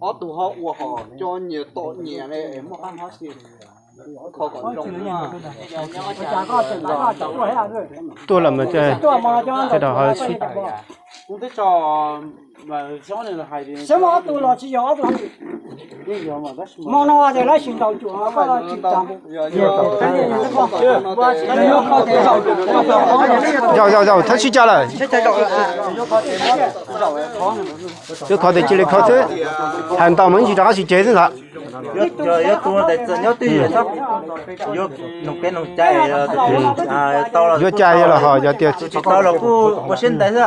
Ob tug ho ua hom coj nyias tom nyias li muaj qab hov si. Tuaj lawm mas sawv daws ho sib. Xyov ob tug los tsis yog ob tug. Hmo no ces lawv sim ntaus cuam koj tsis tas. Zaum zaum zaum thawb sib cag lawm. Yuav kho tes cia li kho xwb, hais ntau mas ib ntsis rov qab sib ceg xwb ntag. Yuav tus tes txawm nyob twj ywm, yuav noog peb noog cai, yuav cai los ho yog tias tsis tau los kuj ua siab ntev xwb,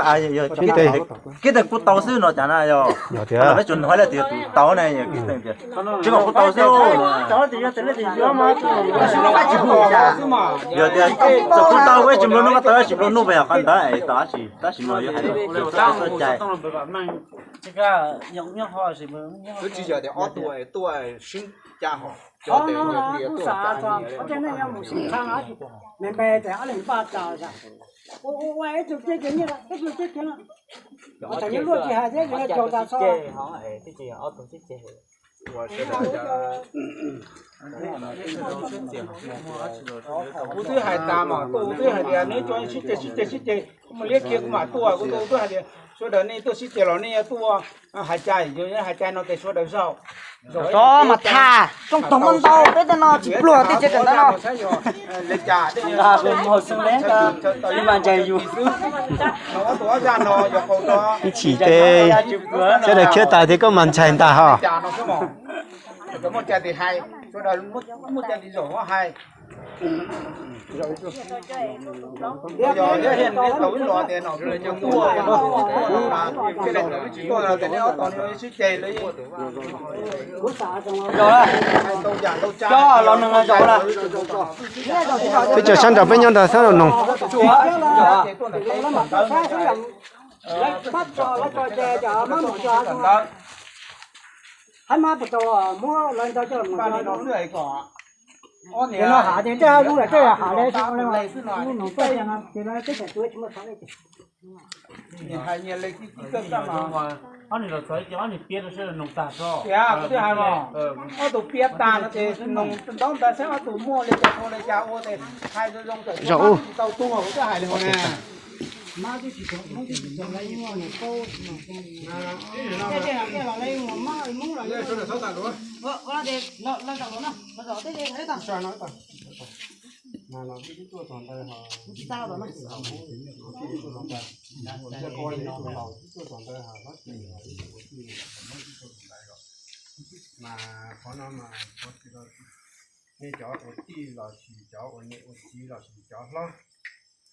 siab ntev. Kiv tes kuj tau xwb no cas na yog. Yog tias peb tsuas nug hais tias tus tau ne, tsis kom kuj tau xwb. Yog tias txawm kuj tau, ib tsis nplua nuj, tau ib tsis nplua nuj, peb yog qhov ntawd tau, tab sis mas yuav hais tias txawj cai. Twb tsis yog tias ob tug tuaj sib cag hos, cov tes kuj xav tias ob tug nej yuav mus sim khaj me me tes ob leeg npaj tas ua ua ib tug ceg ces nyiaj, ib tug ceg ces no. Ua tas nyob luaj tsis hais thiab, yog caug tas xwb. Kuv twb hais tas mas, kuv twb hais tias neb cov sib ceg sib ceg sib ceg, kuv mus liab kiag kuv mam tuaj, kuv twb hais tias sawv daws nej tuaj sib ceg los nej yuav tuaj hais cai, hais cai no tes sawv daws zaum. Tso mas tham, tsooj toog muaj ntau, peb tej no tsis pluag tej tsev kawm ntawv no. Ib chim ces sawv daws khiav tas ces koj mas ntshai ntag ho. Peb cov sab nraud peb nyob nrad xab noog. Ob tug piav tas no ces noog ntaub ntawv saib ob tug muaj li cas ua li cas ua tes hais zoo zoo tawm tsis tau tuag kuv twb hais li hauv na. Mas qhov no mas nej cov ua tij los sis cov ua niam ua txiv los sis cov hlob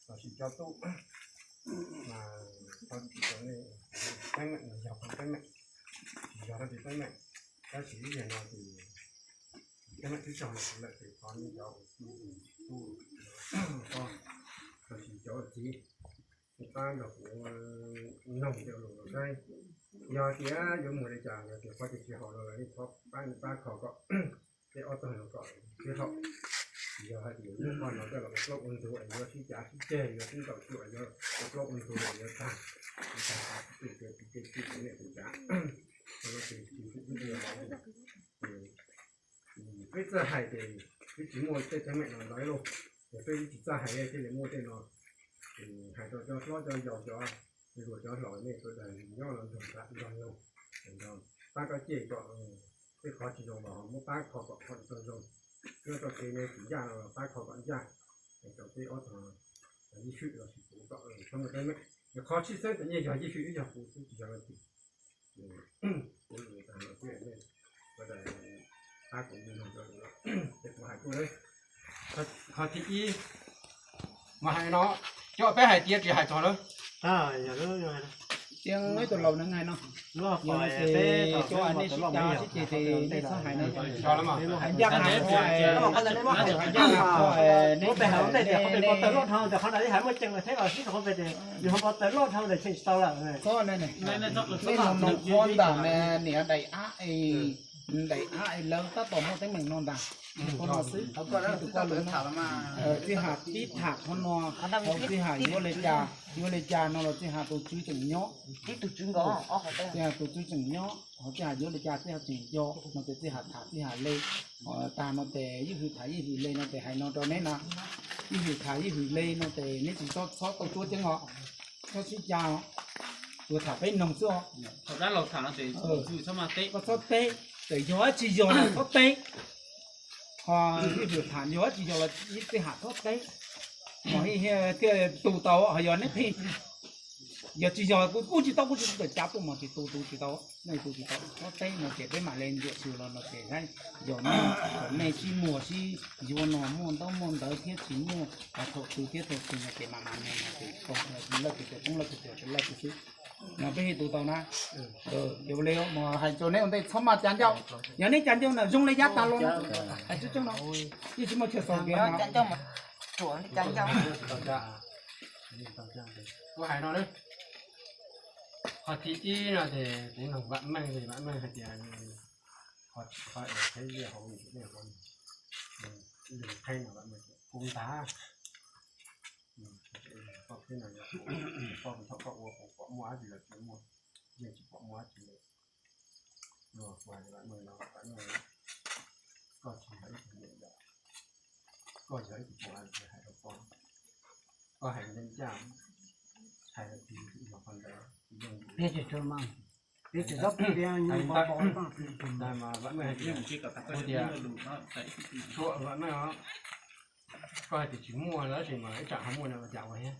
los sis cov tub, mas tau tsis tau nej teeb meem los yog kuv teeb meem, tsis yog leej twg teeb meem, tab sis ib yam no ces teeb meem twb txog ntawm kuv lawm ces thov nej cov ua tij ua tub los sis cov ua txiv pab nrog kuv noog cov lus no saib. Yog tias yuav mus li cas, yog tias qhov tias tsis haum no los nej thov pab kho kom tej ob tog no kom sib haum. Yog hais tias muaj qhov no coj los ua plaub ua ntug es yuav sib cav sib ceg, yuav sib ntaus cuam, yuav ua plaub ua ntug es yuav tag, tsis tag, tsis tag, tsis tag, tsis tag, tsis tag. Peb txawj hais ces twb tsis muaj tej teeb meem no ntawd lauj, ces peb twb tsis txawj hais thiaj li muaj tej no. Hais rau cov hlob cov yau, cov hluas cov hlob, nej sawv daws nyob los nrog nrog nyob, pab koj ciaj kom tej qhov tsis zoo los ho muab pab kho kom qhov tau zoo. Nyob rau kev tsis ncaj los pab kho kom ncaj, es rau peb ob tog Yij Swm los sis kuv kom txhob muaj teeb meem. Qhov tshwj xeeb tseem yog Yij Swm ib yog kuv xwb tsis yog leej twg. Kuv lus tag no xwb, sawv daws pab kuv mloog cov lus no, ces kuv hais tuaj na. Qhov thib ib, mas hais no, cov peb hais tiav tsis hais txog lawm. Tseeb, ib tug laus neeg hais no, yog no ces cov nej sib cav sib ceg ces nej txhob hais no. Hais ncaj hais, hais ncaj hais, neb txhob, nej no no qhuav ntawm niam daim av, daim av lawv tab tom muaj teeb meem no ntag. Qhov no xwb, txij has tib tham qhov no, txij has yuav li cas, yuav li cas no los txij has tus tswv tseem nyob, txij has tus tswv tseem nyob, ho txij has yuav li cas txij has tseem nco no ces txij has tham txij has le. Tag no ces ib hwm tham ib hwm le no ces hais no rau neb na, ib hwm tham ib hwm le no ces neb tsis txhob tau tsuab ceeb os, txhob sib cav os, tsuas tham peb noog xwb os. Koj txhob teb, txawm yog dab tsi yog los txhob teb, ho ib hwm tham yog dab tsi yog los txij has txhob teb, ho thiaj tu tau, ho yog neb pheej, yog tsis yog kuv kuj tsis tau, kuj tsis tau cav tuaj mas tsis tu, tu tsis tau, nej tu tsis tau, txhob teb no ces peb mam li ntsuam xyw los no ces yog nej, nej sib muag sib yuav no muaj ntaub muaj ntawv thiab tsis muaj, thaum twg thiab thaum twg no ces mam mam nug no ces poob lawj tus, poob lawj tus, lawj tus xwb. No peb thiaj tu tau na. Ces ua li mas hais rau neb ua ntej txhob maj cav ncauj, yog neb cav ncauj na zoo li yav tas los no, hais tseeb tseeb no, yeej tsis muaj chaw xaus kev no. Kuv hais no, qhov thib ib no ces kuv nug Vam Meej, Vam Meej hais tias qhov es qheb liaj hauv, qheb no Vam Meej kuv ntag. Koj qheb no yog koj thaum koj ua kuv pom muaj dab tsi los tsis muaj, yeej tsis pom muaj dab tsi li. Kuv hais Vam Meej no, Vam Meej, koj tsis yog ib tug niam yau, koj yog ib tug pog, hais rau koj, koj hais ncaj ncaj, hais tias yog qhov ntawd, Vam Meej hais tias, koj hais tias tsis muaj tab sis mas ib tsam ho muaj no cas ua thiab,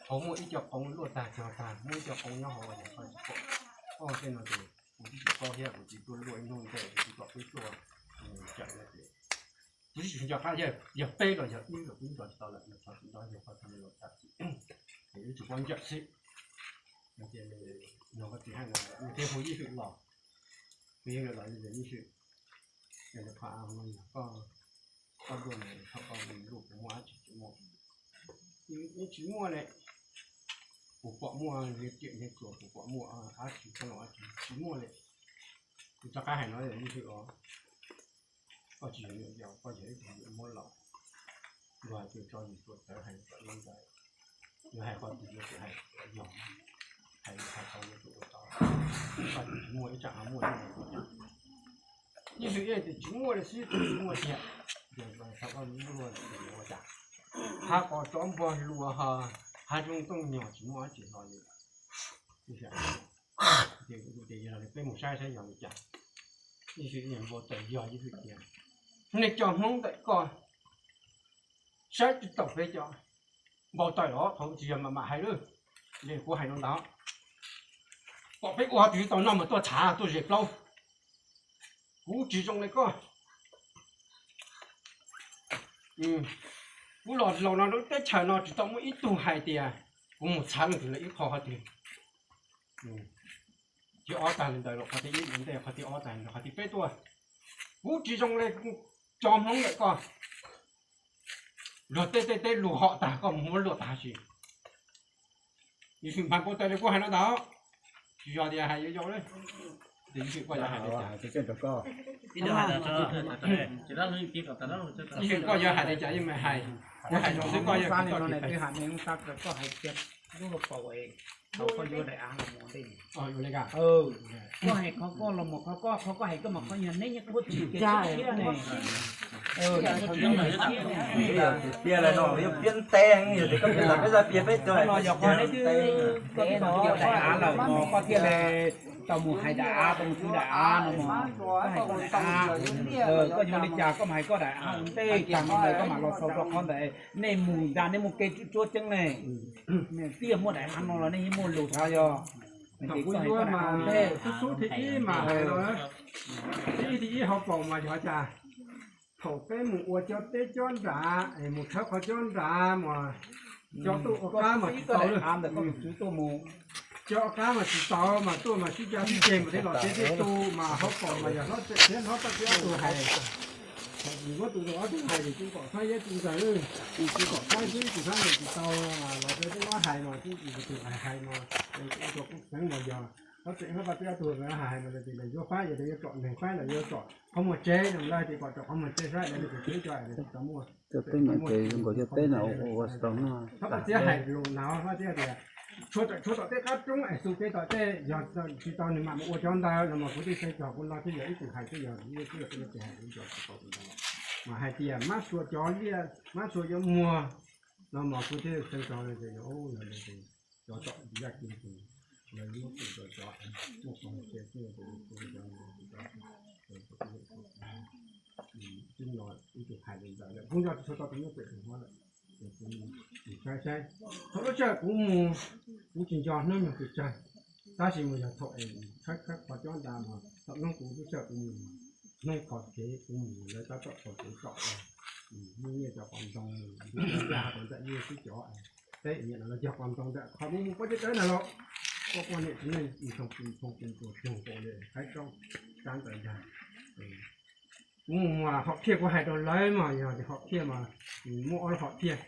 hauv muaj ib co qoov luaj tag cog tag, muaj ib co qoov nyob hauv ua cas koj tsis pom. Koj tej no ces kuv twb tsis paub thiab, kuv tsis tuaj luaj ib hnub ntej, kuv tsis pom peb tuaj, tsam no ces kuv twb tsis nco qab yog peb los yog ib los kuv twb nco tsis tau lawm, no tsis nco yog koj tsis los tag, ces wb tsis paub ntsawj xwb. Ces no koj tsis hais no, nws thiaj hu Yij Hwm los, hu Yij Hwm los, Yij Hwm, yog koj, koj luaj no, koj luaj kuv muaj dab tsi tsis muaj, yeej tsis muaj li. Kuv pom muaj niag riam niag tsuas, kuv pom muaj dab tsi koj los dab tsi tsis muaj li. Kuv rov qab hais no, Yij Hwm os, koj tsis yog niam yau, koj yog ib tug niam muab laus, luag hais tias tso yus tsuas tawv hais kom no ntawd, yus hais qhov twg yuav tsum hais kom yog, hais hais tau yuav tsum ua tau, koj tsis muaj ib tsam ho muaj li. Ib hlis ib tias tsis muaj li xwb, tsis muaj tiag, ces thaum koj lub luaj ua cas, hav qos tsov npog luas, hav zoov tooj nyog tsis muaj dab tsi hlo li. Ces yog li peb mus saib saib yog li cas. Ib hlis ib npau taws yog ib hlis tias, nej cov Hmoob ntawm koj saib tsis taus peb cov npau taws los thaum tsis yog mam mam hais lawm. Li kuv hais no ntag, kom peb ua tsis tau noj mas tuaj txhav tuaj zes plaub. Kuv tsis zoo li koj. Kuv los laus no lub teb chaws no tsis tau muaj ib tug hais tias kuv mus txhav leej twg lawm ib qho qhov twg. Thib ob tag li ntawd los qhov thib ib ua ntej, qhov thib ob tag li ntawd qhov thib peb tuaj. Kuv tsis zoo li cov Hmoob ntawm koj. Luag tej tej teb lus hom tag koj mus muab luaj tag si. Yus tsis npaj npau taws li kuv hais no ntag, tsis yog tias hais yuav yau li. Ces Yij Hwm koj yuav hais li cas? Yij Hwm koj yuav hais li cas yeej meem hais, koj hais zoo xwb koj yuav twb hais tias koj hais tias lub hauv paus thaum koj yuav daim av los mus ua ntej. Koj hais qhov koj los mus qhov koj, qhov koj hais koj mas koj yog neb nyob koj tsis tiag ne. Tiag lawm no yog piav ntev heev, yog tias koj piav tas peb zaj piav peb cov no yog qhov neb twb koj twb tau daim av lawm no koj thiaj li tau mus hais daim av, tau mus xwb daim av no mas koj hais koj daim av, koj yuav li cas koj mas hais koj daim av ua ntej tag no ntawd koj mam los xaus rau qhov ntawd. Nej mus nrad nej muaj kev tsuab tsuab tseeb ne. Twb yog muaj daim av no los nej yeej muaj lus thav yog. Thaum kuv yuav mas xub xub thib ib mas hais no, thib ib thib ib hauv paus mas yog cas, thaum peb mus ua cov teb cov nram, mus tshawb qhov cov nram mas cov tuaj ua qab mas tsis tau lawm. Ntawm koj tus tswv tuaj mus, Cov qab mas tsis tau mas tuaj mas sib cav sib ceg mas tej los tsev tej tu mas hauv paus mas yog hlob tsev thiab hlob txaj thiab ob tug hais. Muab tus ob tug hais ces tsis kom Fab Yab tus ntxawg, tsis kom Fab xwb tus Fab ntawd tsis tau los rau tej hlob hais mas tub tus hais hais mas ua rau kuv xeev mas yog hlob tsev hlob Fab Yab tus hais hais mas tias lawv yuav Fab yog lawv yuav tsom neeg Fab lawv yuav tsom qhov muag tsev no lawv tias kom tsom qhov muag tsev Fab lawv tias tsev cov tsis tau muaj. Cov teb nyuam ces zoo nkaus cov teb no ua xaus no. Fab Yab hais lus no Fab Yab tias tshuav tom tej qab roob es xu peb tom tej yog tsis tau nws mam mus ua cov ntawd no mas kuv twb xeev txog kuv no twb yog ib tug hais twb yog twb yog twb yog twb hais kuv cov tsis tau tus ntawd mas hais tias mab sua cov liaj mab sua yuav muag no mas kuv twb xeev txog no ces cov tom yaj kiv ces lawv muab txim rau cov muaj qhov muag tsev xwb ces kuv cov twb no ib tug hais li ntawd lawm kuv nco tsis tau tus muab tsev tus hlob lawm. Saib saib thaum lub sij hawm kuv mus kuv tsis nco hnub nyoog pes tsawg, tab sis mus yog thaum es khawb khawb qhov cob nta mas thaum hnub kuv lub sij hawm kuv mus hnub qhov kev kuv mus lawv tab tom qhov kev tom hnub nyiaj cov qhov ntoo ntiaj teb ntiaj hav kom nram yej xwb cov teb nyiam no lawv cog qhov ntoo nram qhov mus mus pob zeb dawb na los ua poj niam txiv neej ntsoog pes ntsoog pes ntsuas cuag nkaus li qaib roob sab ntawd ntag. Kuv mus hom phiaj kuv hais rau lawv mas yog hom phiaj mas muaj ob lub hom phiaj,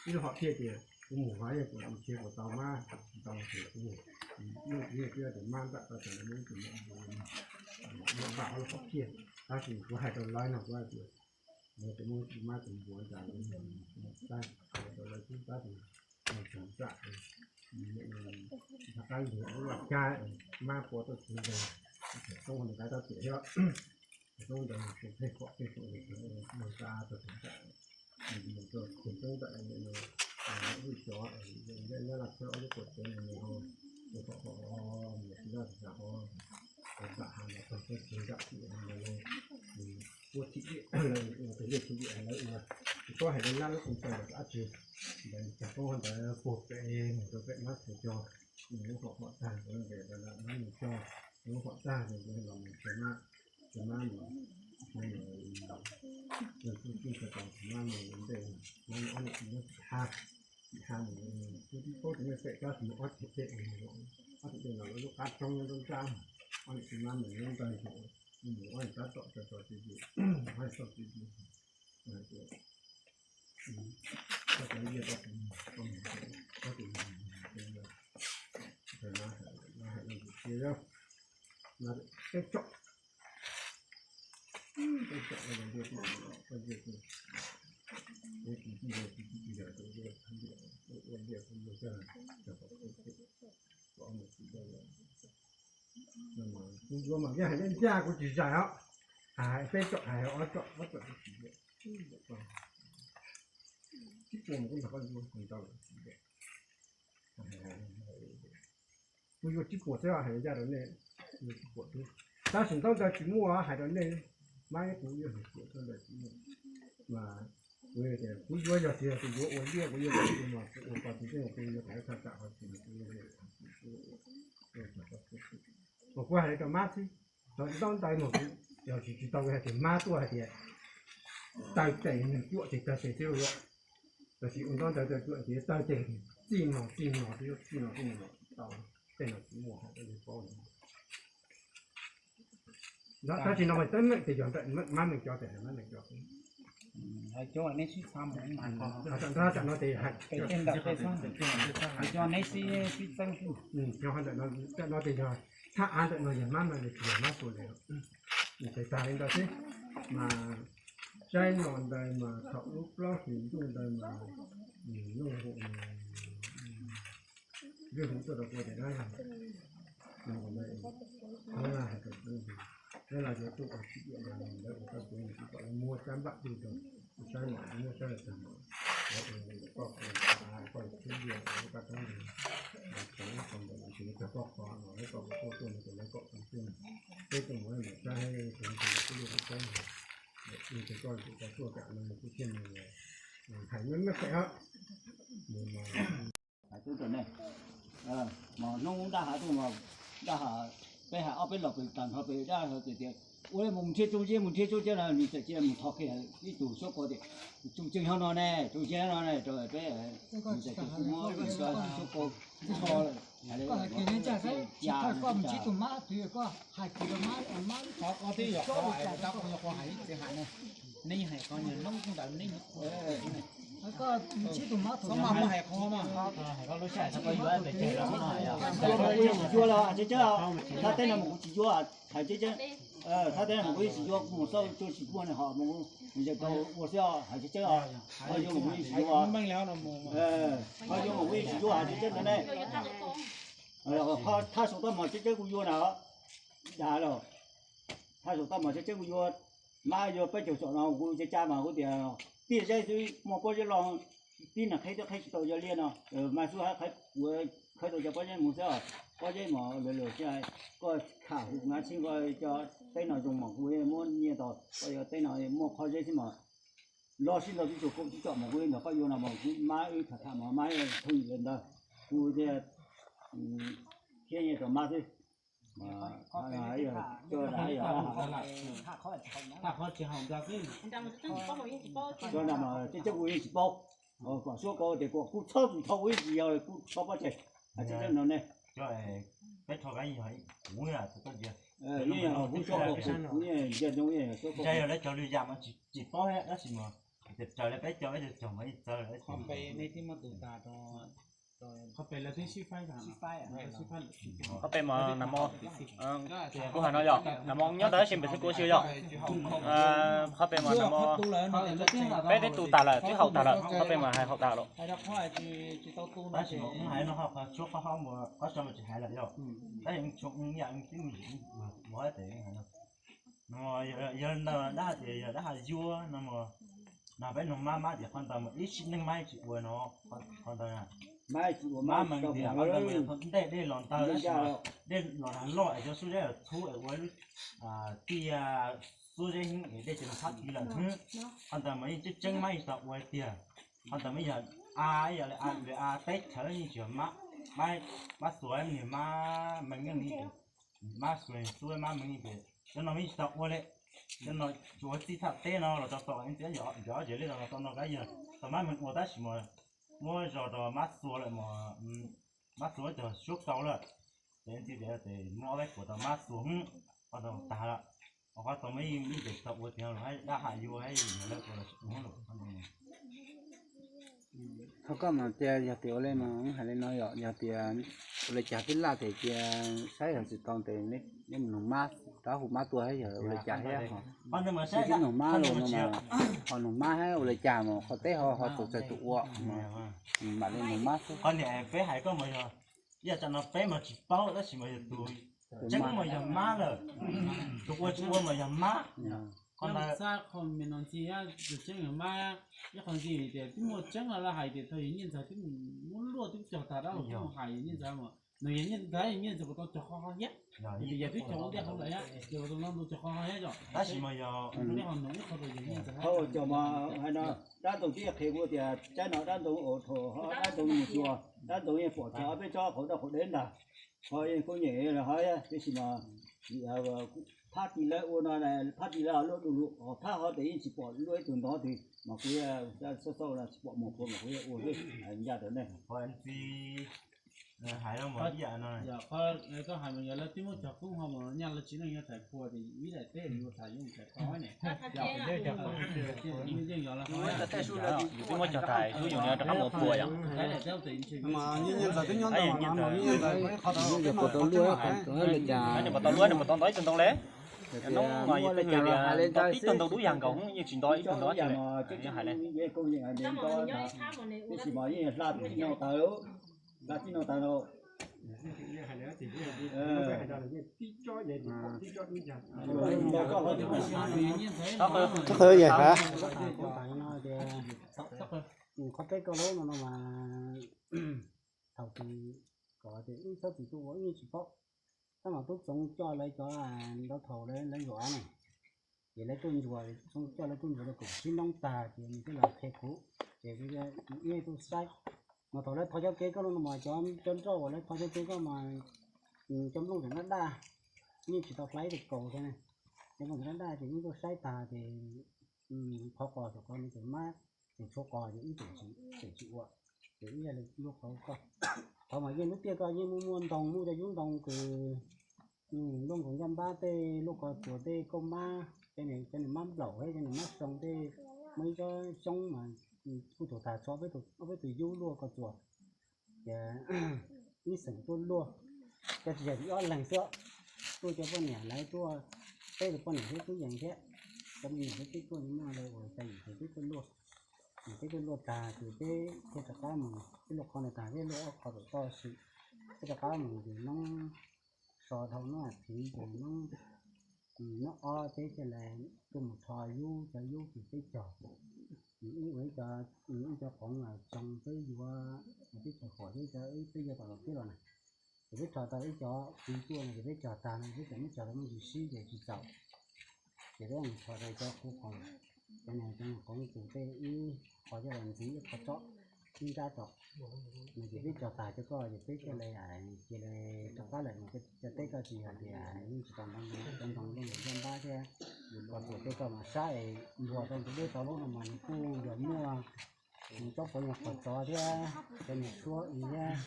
ib lub hom phiaj tias kuv mus hov yog kuv tus nrhiav kuv tau mab tsis tau ces kuv mus, muaj tus nyiaj tias mab nram tau tas lawv muaj ib tug muaj npaj ob lub hom phiaj, tab sis kuv hais rau lawv no kuv hais tias lawv tus muaj mab tus npuav ntawd tab hais rau lawv tub tab sis txog nram rov qab lug lub laj kab mab pua tuaj txiv ntees, thaum toob ntawd qab tab tiam thiab, thaum toob ntawd tus pheej kom pheej kom mus tsa tau txog nram mus rau thaum toob nram lub cov nyab laj txhawb ob lub quav tsev no ho tus kom ho mus tsis laj tsis tas ho tam ha los txog txog txiv nram tim ha los puab thim liaj, tus liaj thim liaj lawv ua, tsis paub hais lawv lab lub koom txawj los dab tsi, ntawd tag koob ntawd puag pem mus rau pem mab txhais cog, nws lub hom hom tag, nws lub hom tag, nws los mus txhais mab, txhais mab mus, txhais mab mus ntej, mab mus ob niam txiv nyob tim ha, tim ha mus, kuv tsis paub tias nej pem tab sis mus ob txhais tej, ob txhais tej no lawv lub qab roob nyob nruab nrab, ob niam txiv mab mus nyob ntawd, mus ob niam tab tom tso tso txiv txiv, ob niam txoj txiv txiv, txoj cov liaj txoj tus, txoj tus, txoj tus, txoj tus, txoj tus, txoj tus, txoj tus, txoj tus, kuv yuav mas yeej hais ncaj ncaj kuv tsis zais os, hais peb tsom hais ob tsom ob tsom kuv tsis zais, tsib puas mas kuv nrog koj yuav tsis tau lawm. Kuv yuav tsib puas xwb hais ncaj rau nej, yuav tsib puas xwb. Tab sis ntaub ntawv tsis muaj hais rau nej, mab kuv yuav hais tias ntaub ntawv tsis muaj. Mas kuv yuav tias kuv yuav yog tias kuv yuav ua liaj kuv yuav ua mas kuv ua ko tsis tseeb kuv yuav thaj tsam ho tsis kuv yuav mas kuv hais li rau mab xwb, ntaub ntawv mas kuv yog tsis tsis tau hais tias mab tuaj hais tias taw tes nws cuam tes taw tes xwb los, tab sis ua ntaub ntawv taw cuam tes taw tes txij no txij no txij no txij no tau, tej no tsis muaj hais rau nej paub. Tab sis no mas teeb meem tes yog ntawm mab neeg cov tes hais mab neeg cov, neb sib txhab mus, ntawm no tes hais, cov neb sib sib txeeb, ntawm no tes yog thaj av ntawm no yog mab neeg li tsis yog mab sua li. Tes tag li ntawd xwb, mas saib no ntawd mas thaum lub plaub hlis ntuj ntawd mas nws nug hu, nws nug hu tuaj rau kuv tias dab, nws hais rau kuv, dab los yuav tuaj ua tsis tiam los lawv ua tau kuv nws tsis kom lawv muab sab npam twg rau, saib mas muab sab tag mas lawv ua koj koj xub liaj ua koj toob ntawd, tau ntawd nws tsis tau koj qhov no lawv kom kuv tuaj tuaj nws tes lawv kom kuv tuaj, peb tuaj mus mus saib tus tus xub liaj tus toob ntawd, nws tes koj tus tau tuaj kam no nws kuj thiaj nws hais meej meej pem os. Hais tub rau nej, mas hnub dab hav tuaj mas dab hav, peb hais ob peb los pem tag nrho pem dab hav tias tias ua mus nrhiav tsooj zeb, mus nrhiav tsooj zeb no nws txawm cia mus thov kiag ib tug suab qau tias, tsooj tseeb nyob no ne, tsooj zeb no ne rau peb, nws txawm cia kuj muab ib tug suab qau tso lawm. Yuav los tsis yuav los hais tseeb tseeb, thaj teb no mas kuv tsis yuav, hais tseeb tseeb. Thaj teb no mas kuv yeej tsis yuav, kuv mus xauj tsuj tsis muaj ne, ho mus yawg tau ua xwb, hais tseeb tseeb os. Ho yuav mas kuv yeej tsis yuav, ho yuav mas kuv yeej tsis yuav, hais tseeb tseeb ntawd ne. Thaj saum toj mom tseeb tseeb kuv yuav na, dav los, thaj saum toj mom tseeb tseeb kuv yuav, mab yuav peb caug tsom no kuv caj caj mas kuv tias tiaj zeb xwb, muaj pob zeb los tib neeg qhib twb qhib tsis tau yog liaj no, mas xub hab qhib, kuv khawb tau cov pob zeb mus xwb os. Pob zeb mas lawm lawm xwb, koj kham hu na txhib koj cov teb no zoo mas kuv muab nyiaj tau, koj yuav teb no muaj qhov zeb xwb mas los sib ntaus tib tug kaum tsib tsom mas kuv ntawm koj yuav no mas kuv mab wb tham tham mas mab thooj ywm ntawd, kuv thiaj thiab nyiaj rau mab xwb. Cov na mas tseeb tseeb kuv yeej tsis paub, kom suab kau tias kom kuv txhob tus thau kuv yeej tsis yog kuv txhob pov tseg, hais tseeb tseeb no ne. Peb rho kab yog kuv kuv suab kau kuv yeej ntsia ntsoov suab kau. Yog lawv cog lwm yam mas tsis paub tab sis mas raws li peb cog peb cog mas yeej txawv lawm. Qhov pem mas nag hmo, kuv hais no yog nag hmo nyob ntawd tab sis npem xwb kuv xyuas yog, qhov pem mas nag hmo peb twb tu tas lawm, twb haum tas lawm, qhov pem mas hais haum tas lawm. Tab sis mas hais no ho qhov tshuab qhov ho mus qhov so mas tsis hais lawm yog, tab sis tshua ib yam twb mus tes hais no. No yog ntawd dab hais tias yog dab hais yuav no mas, no peb nug mab, mab tias qhov ntawd mas ib sim neej mab tsis ua no, qhov ntawd mab mees tias qhov ntawd mas yog thaum ntej dej los ntawd tab sis dej los nag loj es cov xub zeb txhub es ua lub tiaj xub zeb heev es dej ces nws thab tiv lawm xwb. Qhov ntawd mas yeej tseeb tseeb mab yeej tau ua tiag. Qhov ntawd mas yog a, yog li a teb chaws yeej tsis yog mab, mab xuas niag mab mees yeej li ces, mab xuas xub mab mees yeej ces cov no mas yeej tsis tau ua li. Cov no tsuas ua txij thaj teb no los rau tom ntxim nco ob yam li los rau no kab yog tau mab mees ua tab sis mas muab zog rau mab xuas lawm mas, mab xuas cog suab kau lawm. Ces ntxim tias ces muab ob peb puas tau mab xuas hwb, qhov tau tag lawm, qhov tau mas yeej tsis tau ua tiag los dab hais yuav lawv ua los tsis ua lawm. Thov koj mas tias yog tias ua li mas hais li no yog, yog tias ua li cas twb laj tes cia saib yog tsis tau tes nej mus nug mab, rov hu mab tua thiab yog ua li cas thiab. Twb nug mab los no mas ho nug mab thiab ua li cas mas qhov teb ho ho txaus txawg tus ua, mam li nug mab xwb. Qhov niam peb hais koj mas yog, yog tsam no peb mas tsis paub tab sis mas yog tus tseeb mas yog mab lawm, tus ua tsis ua mas yog mab. Qhov ntawd xab qhov me no ntxi tus tseeb yog mab, ib qho ntxi tias twb muaj tseeb los lawv hais tias thaum yog nyiaj ntxawg twb muab luaj twb cog tas dab laug twb mus hais yog nyiaj ntxawg mas, nws yog nyiaj ntxawg, yog nyiaj ntxawg puas tau cog qhov qhov thiab, yog twb cog ua ntej qhov ntawd thiab, yog puas tau no ntu cog qhov qhov thiab yom. Tab sis mas yog, ib qho nws ib qho rau yog nyiaj ntxawg. Hauv cov mas hais no, dab ntoo twb qhia kuv tias tsaib no dab ntoo ua thaum dab ntoo mus xyuas, dab ntoo yeej pom txog peb tsob qhauv daj qhauv deb ntag. Ho yeej kuj nyem los hov, tiam sis mas phab ti lawv ua no, phab ti lawv luaj du lug, phab hov tes yeej tsis pom luaj ib tug ntov twg mas kuv xauj xauj no tsis pom mus puas mas kuv ua xwb, ncaj rau nej. Hais no mas ib yam no, koj hais mas yog lawv twb muab cog koob ho mus nyaj lawv tsis neej yog thais phua ces ib daim teb yuav thais yuav thais tau ne. Yus twb muab cog thais, yus nyob rov qab mus phua yom. Nws puas tau luaj, nws puas tau ntov ib tug ntoo li. Hnub no yus twb hais tias ntov tib tug ntoo dub yag nkaus yeej tsis ntov ib tug ntoo li. Hais li Qhov peb koj lub no no mas thaum twg kom tias wb txhob txwm tuaj ua wb yeej tsis paub. Tab mas tub Txoov coj lawv cov ntawd thaum lawv yuav ne, ces lawv tuaj ntsuas, Txoov coj lawv tuaj ntsuas rau kaum tsib hnub tag ces nws thiaj los qhia kuv, ces kuv yeej tuaj saib. Mas thaum lawv thov cov kev koj no mas cov nroj uas lawv thov cov kev koj mas cov nplooj tseem daj daj, yeej tsis tau hlais tus kaus thiab ne. Ces koj ntxuav dab daj ces yeej tuaj saib tag ces qhov qos saum ko no ces mab, ces tshuav qos ces ib txwm tsis ua, ces ib yam li luaj qhov koj. Qhov mas yeej lub tiaj koj yeej muaj muaj ntoo, muaj cov yub ntoo kws luaj nkaus ncaj npab tej, luaj ko txuas tej kauj mab, cov niag mab nplaum thiab cov niag mab soo tej, muaj ib tsob xyoob mas kuj tuag tag, tshuav ob peb tus yub luaj ko txuas. Ces ib xeem tuaj luaj, cov tsis yog ob leeg xwb, tuaj cov poj niam lawv tuaj, peb tus poj niam thiab tub yees thiab, cov me nyuam thiab peb tuaj, muaj lawv uas cov yim ces peb tuaj luaj. Ces peb tuaj luaj tag ces peb thiaj rov qab mus, peb luaj qhov ntawd tag peb luaj ob qho tom toj si, peb rov qab mus ces noob so dhau noob as thiv ces noob, noob ob peb thiaj li tuaj mus rho yub, cov yub ces peb cog, ib ua ib cov, ib cov qoov tsoo peb yuav, peb cog huam thiab peb yuav tom los peb los na. Ces peb rho tau ib cov kuv tuaj no ces peb cog tag no peb tseem muab cog tau muaj ntsis sib ces tsis txaus. Ces peb mus rho tau cov kuv qoov, cov niag cov niag qoov tus tej ib qho coj los ntxiv ib qho tsob ib nrab tso. No ces peb cog tag cov koj ces peb thiaj li cia li rov qab lawm no. Cov teb koj tsis hais tias yeej tsis tau ntoo, cov ntoo yeej ncaj npab thiab. Qhov txuas tej koj mas saib es npuas rau ntug dej tau lub no mas nws kuj yog muaj nws tsob puav nyuag qos tsov thiab cov niag suab thiab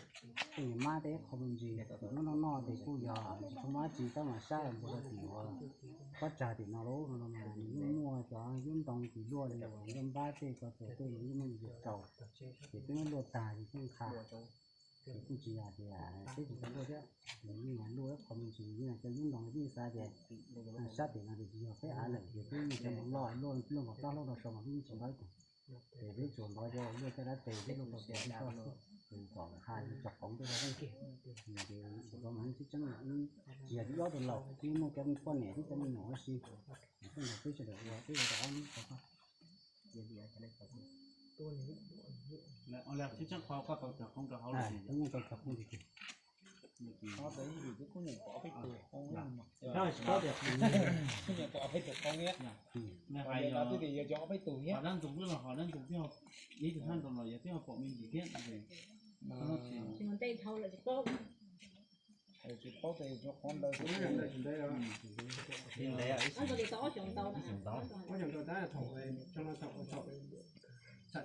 tej niag mab tej ib qho me ntsis, noj noj noj ces kuj yog tsis tshua muaj dab tsi, tab mas saib npuas rau tim uas pob tsag tim no lub no mas nws yeej muaj cov yub ntoo kws luaj li uas ncaj npab tej ko txuas tej yeej muaj ntsis rau. Ces peb muab luaj tag ces peb nqa, ces kuj tsis yog tias peb tsis tau luaj thiab, nws yeej luaj ib qho me ntsis, yeej cov yub ntoo yeej xav tias sab tim no ces tsis yog peb av lawm ces peb yeej cov ntoo loj luaj, luaj nkaus rab hlaub rau saud mas peb yeej tsis npau ib tug. Ces peb tsuas npau cov luaj caj dab tes thiab luaj ko txuas tej ko xwb, ces kom ha cov qoov tej ko xwb. Ces thaum ko mas tseeb tseeb tsis yog tib ob tug laus, twb muaj cov poj niam thiab cov me nyuam ua si, peb nrog peb sawv daws ua peb ua rau ob hnub tau koj. Tseeb qhov koj tau cog qoob rau hauv lawm, yeej tau cog qoob tiag tiag. Tsis paub tias, kuv nyuam qhuav ob peb tug qoob thiab, ho dab ntxoov xwb los ho dab ntxoov thiab, ib tug thaj nkaus los yog twb ho pom me ntsis thiab. Tsis paub tias qhov ntawd tau ob xyoos ntau, thaum thaum thaum thaum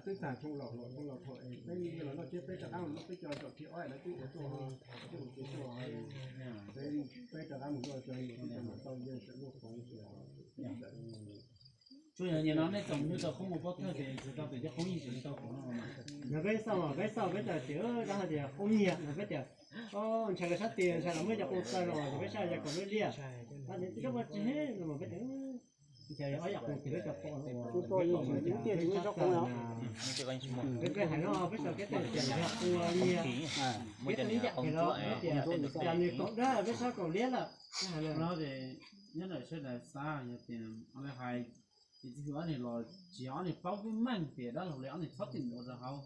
twb tag thaum los los thaum peb los noj tsiab peb rov qab los noj peb cov zaum thib ob lawv twb ua tuaj, tuaj mus ces tuaj, peb rov qab mus luaj cov yuav twb cov mam tau yeej tseem muaj qoob. Tsuas yog nim no nej txaus hnub tau qoob mus pov thawj ces tsis tau tias cov qoob yeej tsis tau qoob no mas. Yog peb xauj, peb xauj peb txawm tias dab hais tias qoob nyiag no peb tias, o, ntshai lawv sab tis ntshai lawv muab cov qoob txawj no ces peb saib yog kaum lub liaj, o, zoo ua tsis no mas peb tias ntshai ob yam qoob ces peb cov pom no ua, peb tsis muaj qoob na. Peb hais no peb xav kev tias yog ua nyiag, kev tias ib yam pem los tias cas nws kaum dab peb sab kaum liab lawm. No ces nyob ntawm sawv daws xav yog tias hais, ces txij hwm ob niag los tsis yog ob niag paub peb meej tias dab laug li ob niag txhob tim ua rau hauv,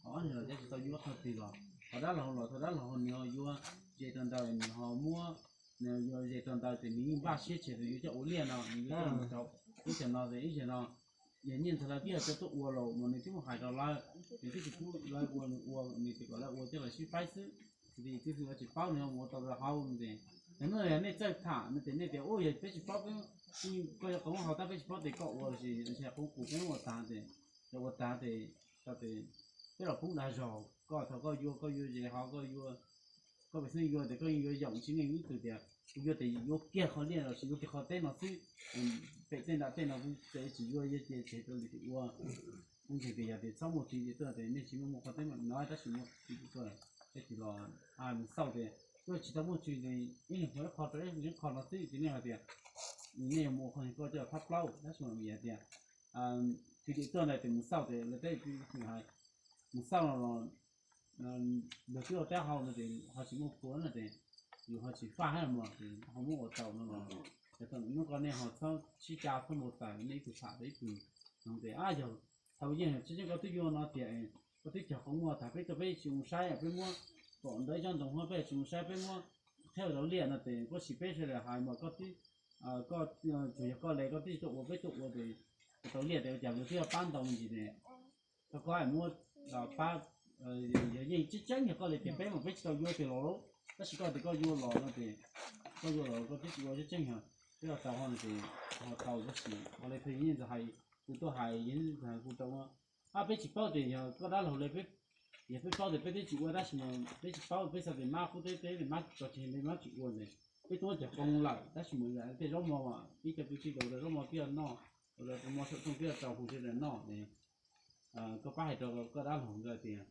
ho ob niag los cov tsis tau yuav qhov twg los ho dab laug los thaum dab laug nws ho yuav ze rau ntawd nws ho muab, nws yuav ze rau ntawd ces nws yeej npaj siab tseg yuav coj ua liaj no nws yuav coj mus rau ib tsam no es ib tsam no yog nyiaj ntxhais lawv twb yog coj tuaj ua los mas nws twb muaj hais rau lawv, nws twb tsis pub lawv ua, nws ua nws tias kom lawv ua coj los sib faib xwb. Ces twb tsis, tsis paub nws ho mus ua tau rau hauv ces, yog no yog nej txawj tham no ces nej tias ua yog peb tsis paub, koj yog qoob hauv tab peb tsis paub ces koj ua los sis ntshe qoob kuv peb ua tag ces, yog ua tag ces, tau ces peb los poob dag zog, koj thaum koj yuav koj yuav ze ho koj yuav, koj pem xeeb yuav tias koj yeej yuav yoom tsis neej ib tug tias kuv yuav tias yuav kiag qhov liaj los sis yuav kiag qhov teb no xwb, pem tej nram tej no kuv tseem tsis yuav, yuav cia tseg rau lwm tus ua. Kuv ntseeg tias yog tias txhob muaj tswv yim tuaj tias nej tsis muaj muaj qhov teb no tab sis muaj tswv yim tuaj, peb tsis los mus xauj tias tuaj tsis tau muaj tswv yim, ib leeg ua ib qho rau ib qho no xwb ces nej hais tias nej yuav mus ua qhov koj coj thab plaub tab sis mas vim hais tias tswv yim tuaj ntawd tias mus xauj tias lawv teb hais mus xauj no los luag twb ua rab hau no ces ho tsis muaj kua no ces yus ho tsis faj hab los ces ho muab ua tau no los, hnub ko nej ho txhob sib ca txhob npau taws nej ib tug tham rau ib tug. No ces yog thaum yeej tseeb tseeb koj twb yuav no tias koj twb cog qoob muag tag peb tuaj peb tsis mus saib peb muab kom ntawd ib tsob ntoo huab peb tsis mus saib peb muab qheb rau liaj no ces koj sis peb sawv daws hais mas koj twb, koj tsuas yog koj le koj twb tsis tuaj ua peb tuaj ua ces tau liaj ces ua cas luag twb yog pab ntau me ntsis ces koj, koj hais muab pab, yog yeej tseeb tseeb yog koj le ces peb mas peb tsis tau yuav tiag los tab sis koj tias koj yuav los no ces koj yuav los koj twb tsis ua tseeb tseeb yog Peb ho tau ho no ces ho tau tab sis ho li pheej yog ntxawg hais, kuv tuaj hais yog ntxawg hais kuv tau, a peb tsis paub tias yog koj dab laug li peb, yog peb paub tias peb twb tsis ua tab sis mas peb tsis paub, peb xav tias mab qub teb teb mab tso tseg peb mab tsis ua ntawd, peb tuaj muab cov koob lawm tab sis mas tej zaub mov ib co peb tsis tau zaub mov peb yuav noj, ua mov saum rooj peb yuav rau hu sawv daws noj ne. Koj pab hais rau koj dab laug ntawd tias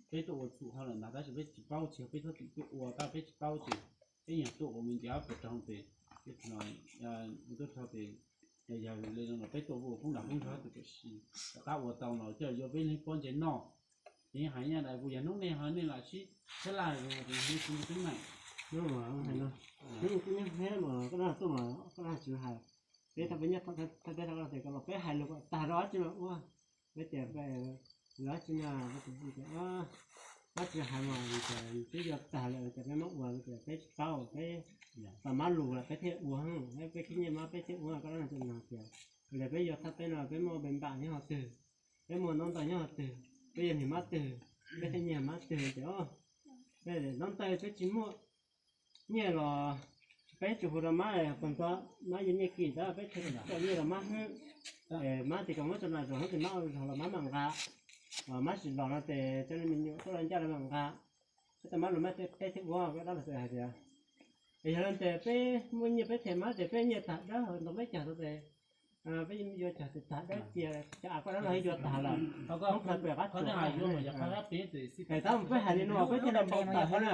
peb tuaj ua txhum ho lawm ntag tab sis peb tsis paub tsis yog peb txhob txwm tuaj ua tab peb tsis paub ces peb yog tuaj ua me ntsis puas raug ces tuaj raug ces yog li no los peb tuaj ua koob dag koob nrog tus tam sim rov qab ua tau los coj yuav peb leeg pob ntseg noj. Ces yeej hais nyob dais kuv yog hnub nej ho nej lam sib txhab laj hnub tsis tub meem. Hnub mas hais no, hnub kuv nyob hnub mas koj dab tuaj mas koj dab tsis hais, peb thaj peb nyob thaj peb thaj tias koj los peb hais lus kom tag rau dab tsi mas ua, peb tias lawv dab tsi na, peb tias dab tsi hais mas tias twb yuav tag lawm ces peb muab ua tias peb tsis paub, peb tau mab lus lawm peb thiaj ua, peb khib nyiaj mab peb thiaj ua, koj dab tsi no tias lawv peb yuav thaj peb no peb muaj npe npam nyob qhov twg, peb muaj ntaub ntawv nyob qhov twg, peb yuav niag mab twg, peb thiaj nyiag mab twg tias ntaub ntawv peb tsis muaj, nyiaj los peb tsis hu rau mab, pog nto mab yuav nyiaj kim tab peb thiaj tau nyiaj rau mab hwb. Mab tias kom muab tso na zog hnub tias mab ua zog los mab mam nqa, mab tsis los no ces cov me nyuam tuaj los ncaj los mam nqa. Peb tau mab lus mab peb thiaj ua, koj dab laug hais tias es yog li ntawd peb muaj nyiaj peb them mab ces peb nyiaj tag dawb ntau peb cag tau ces peb yuav cag tes tag dawb cia, cov av koj dab laug yuav tag lawm, hoob plaws pem qab tsuas. Thaum peb hais li no peb thiaj li npau taws thiab na.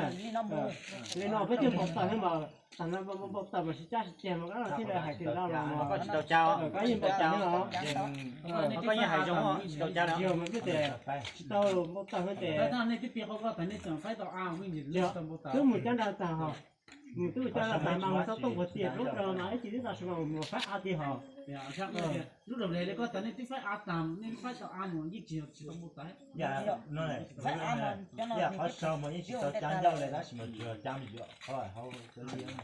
Li no peb thiaj npau taws thiab mas, tag no npau taws mas sib cab sib ceg mas koj dab laug thiaj li hais tias dab laug mas koj yeej npau taws thiab os. Yog mas peb tias tsis tau npau taws thiab ces twb mus cab nra tag hos, mus twb mus cab nra tag mas mus xauj tooj puag tias lub rau mas ib ce twb tau su mas mus faib av tiag hos. Lub rau li koj tas nej twb faib av tag, nej faib tau av mus yeej tsis tsis tau npau taws. Qhov sau mas yeej tsis tau cab ncauj li tab sis mas tsuas cab mus yuam qhov hauv cov liab.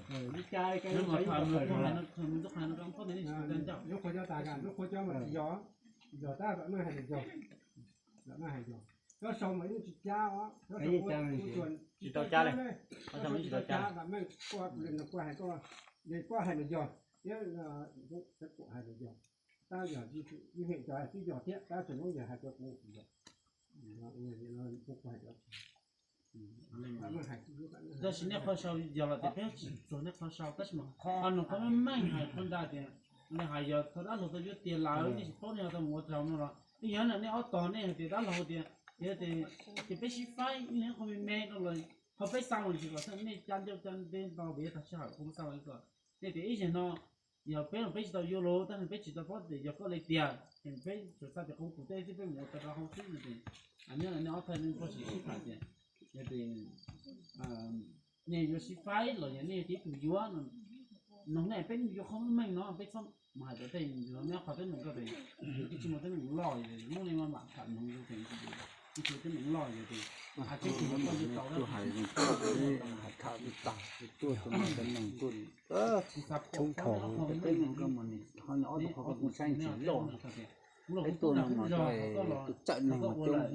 Lub qhov cab tas lub qhov cab mas tsis yog, yog tab tom meej hais tias yog, lam meej hais yog, cab sau mas yeej tsis cab os, tsis tau cab li, tsis tau cab, lam meej kuj hais koj, kuj hais mas yog, thiab kuj hais mas yog, tab yog ib hem cov twb yog thiab tab tsis hnub yog hais rau kuv yog. Tab sis nej qhov sau yog los tias peb tsis txuag nej qhov sau tab sis mas qhov no qhov meej meej hais qhov nra tias, hais yog thaum dab laug tau yuav tiag lawm nej tsis paub nej ho tau mus ua raug no los ib yog nej ob tog nej hais tias dab laug tias, ces peb sib faib ib leeg qhov me me no los ho peb xa los tsis kom nej cab ncauj cab ntev nto pem tag sij hawm qhov xa los kom nej tias ib zaug no yog peb los peb tsis tau yuav los tab sis peb tsis tau paub tias yog koj li tiag, peb tsuas xav tias qhov tus tej xwb peb mus ua tau rau hauv xwb no ces nyob nej ob thaj nej puas tsis sib tham tias, yog tias nej yuav sib faib los yog nej yog tib tug yuav no, nej peb yuav qhov meej no peb txhob mus hais tias tej los nej qhov teeb meem koj tias yus twb tsis muaj teeb meem loj, lub neej maj mam tham mloog zoo ces tsis muaj teeb meem loj yog tias, a tsis muaj teeb meem loj, tuaj hais zoo tuaj, hais tham tuaj tag, tuaj tus no teeb meem tuaj, tshoob thaum teeb meem koj mas nim ho ob tug qhov koj kuv saib tsis loj. Peb tuaj no mas tus txawm neeg mas coob,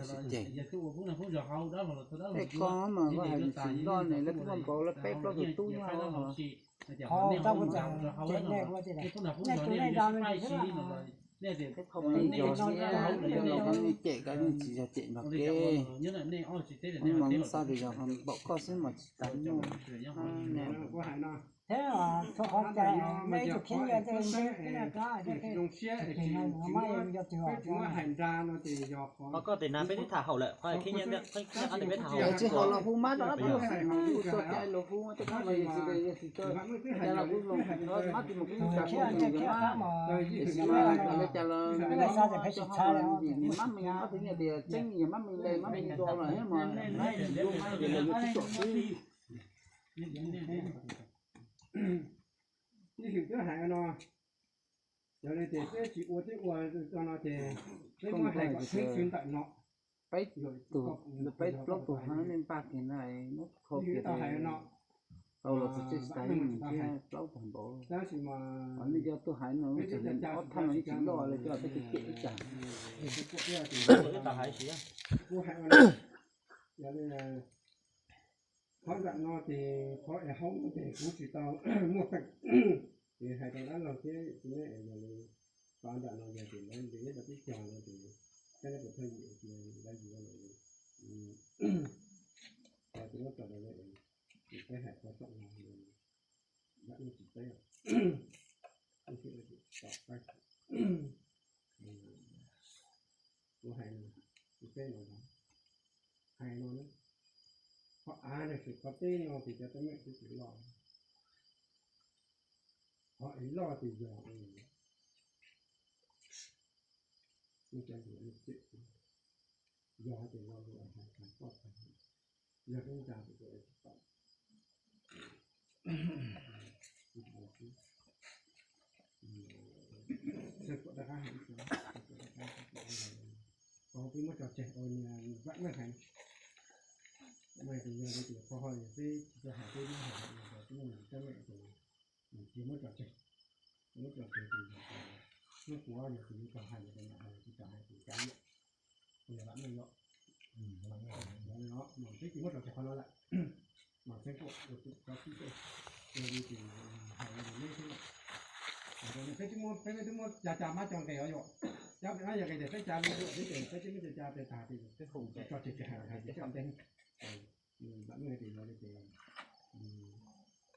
sib ceg. Tej ko mas koj hais tsis loj ne, lawv twb muaj npaum lawv peb plaub tus tub nyob hauv. Peb tus neeg yog thiab, yog los koj nej cem koj nej tsis yog cem nrog kev. Mas xav tias yog npaum koj xwb mas tsis tas nyuj. Thiab txhua qhov cai nej ib tug khib nyiab tej zoo siab, qhov koj tes na peb twb tham haum lawm, qhov khib nyiab, qhov nyiab qhov tes peb tham haum. Tsis haum los hu mab rau ob tug, hu txhua cai los hu tej ko los yog tsis, yog tsis tau cai los kuv zoo, mab tsis mus kuv hu cas kuv hu yog mab, tiam sis mas li cas los peb xav tias peb tsis txhais los nim mab me ob tug nyiaj tias tseeb yog mab me li mab me do los thiab mas mab tsis yuav mab ces los yuav tib tsom xwb. Ib hwm twb hais no, yog li ces peb tsis ua twb ua no ces peb muab hais kom xeeb xwb ntawm no. Peb tus, peb plaub tus hab nej npaj kiag na, muab kho kiag tau los tsis tseg tsis tas ib mus thiab plaub tag npaum. Qhov nej cov tuaj hais no ob thaj no ib tsis loj li coj peb cem ib tag. Qhov nram no ces qhov es hoob no ces kuv tsis tau muaj peem, ces hais rau dab laug thiab txiv neej es yog li, qhov nram no yog tias lawv ntiav nyob rau teb chaws no ces thiab neb puas thawj yim tias lawv yuav lawm, qhov tsis muab tso rau lawv es peb hais qhov txoom no, nram no tsis teb, tom qab kuv hais no, kuv teb no, hais no na, qhov av no ces qhov teb no ces cov teeb meem twb tsis loj, qhov es loj ces yog, yog cov yuav cem, yog hais tias lo lus hais tag poj tag, yog tub ntsa tus tsis tau, Xeeb Kuam rov qab hais ib co, Xeeb Kuam rov qab, qhov twb muab tso tseg ua niag vam meej hais, vam meej ces yog li tias qhov ho yog peb tsis tau hais, peb muab hais hais los twb muaj teeb meem ces cia muab tso tseg, muab tso tseg ces yog hnub puav yog tus yuav tau hais los tau hais, tsis tau hais ces kav liam, yog vam meej los. Mas peb tsis muab tso tseg qhov no lawm, mas Xeeb Kuam ua tus rau tib tej, yog li ces hais los neb xwb lawm. Peb twb muab, peb twb muab ca ca mab co nqes os yom, cab pem no yog nqes tias peb ca li yuam xwb ces peb twb muab ca ca pes tag ces peb tso tseg tsis hais hais tias coj ntev. Vam meej tias yog li ces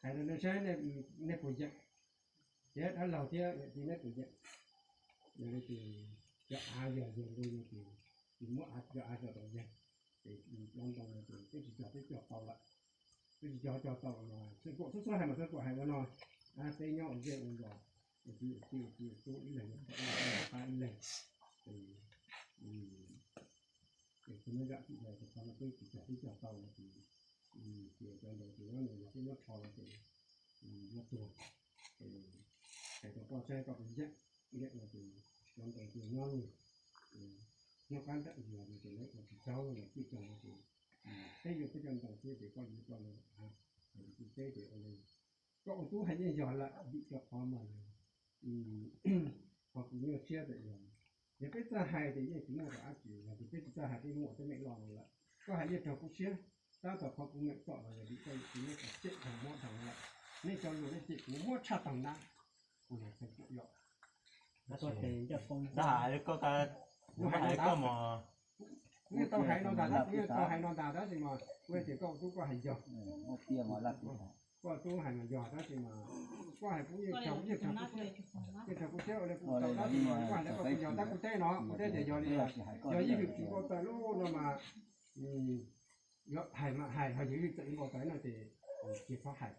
hais rau nej saib nej puas yeem, thiab dab laug thiab niam txiv neb puas yeem. Yog li ces cov av yog yog li no ces tsis muab av, cov av tso rau yawg, ces cov ntoo no ces twb tsis cog, twb cog tau lawm, twb tsis cog, cog tau los Xeeb Kuam xub xub hais mas Xeeb Kuam hais ua no, peb nyob ua zej ua zos, ua tib ua tib ua tib ua tub ib leeg nyob thaum ib leeg nyob qab ib leeg, ces tus neeg zam txim los tus qhov no peb tsis cog, twb cog tau los ces ces cov ntoo ces nyob nws yog peb nyob rho los ces nyob tuag, ces hais rau koj saib koj puas yeem, yeem los ces cov ntoo ces nyob, nyob qab nram yog no ces lawv ua tsis tau los tij cog no ces peb yuav peb cov ntoo xwb ces koj yuav koj no, hais tib teb ces ua li koj ua tub hais yeej yog lawm vim rau qhov mas yog qhov kuv nyuaj siab txawm yog, yog peb txawj hais ces yeej tsis muaj rau dab tsi, yog tias peb tsis txawj hais peb muaj teeb meem loj no lawm. Koj hais yeej raug kuv siab, tab tom qhov kuv meem tom los yog vim koj yuav tsis muab kuv cem raug mob raug lawm. Nej cov lus nej cem kuv muab tshaj tag nab, kuv yog Xeeb Kuam yom. Dab hais koj, kuv hais koj mos. Kuv yeej tau hais no ntag, kuv yeej tau hais no ntag tab sis mas kuv tias koj tub koj hais yog, koj tub hais mas yog tab sis mas koj hais kuv yeej raug, yeej raug kuv siab, yeej raug kuv siab ua li kuv tau tab sis mas koj hais koj kuv yog tab kuv teb no, kuv teb tias yog li, yog ib hwm tsis npau taws lub no mas, yog hais mas hais, ho yog ib hwm txawm npau taws no ces tsis txhob hais.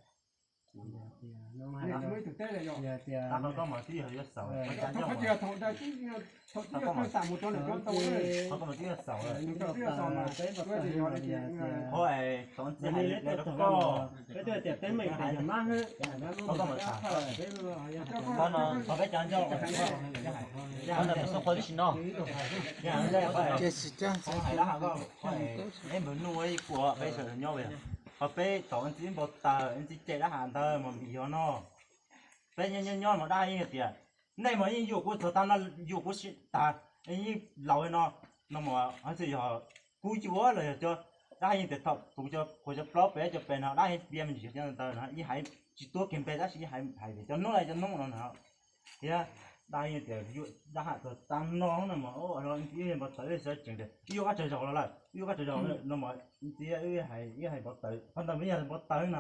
Muaj ib tug teb yog tias, thaum twb yog thaum ntawd, thaum twb yog thaum xam mus rau nram cov ntoo, thaum twb yog xaus mas, peb tsis yog li tias, qhov es thaum ntxiv hais li rau koj, peb twb tias teeb meem tias yog mab hwb, qhov no qhov peb cov ncauj, qhov ntawd peb xub qhov tib si no, qhov es peb npawg nuj ib puas peb sawv daws nyob, qhov peb thaum ntxiv npau taws ntxiv cem dab ham ntawd mas vim yog no, peb nyob nyob nyob mas dab yeej tias, nej mas yeej yuam kuv txog tag no, yuam kuv tag, yeej laus li no, no mas hov txhia yog kuv yuav los yog cov, dab yeej tias thaum tus cov qhuas cov plaub pem cov pem no dab yeej piav me ntsis cov ntawd no ib haiv tsis tuav kiag npe tab sis ib haiv hais tias cov hnub no cov hnub no na, thiab dab yeej tias yuam dab ham txog tag no no mas ntxiv npau taws sawv tsees tias wb yuav koj tsawg zaus los lawm, wb yuav koj tsawg zaus no mas ntxiv wb hais npau taws qhov ntawd mas yeej yog npau taws na,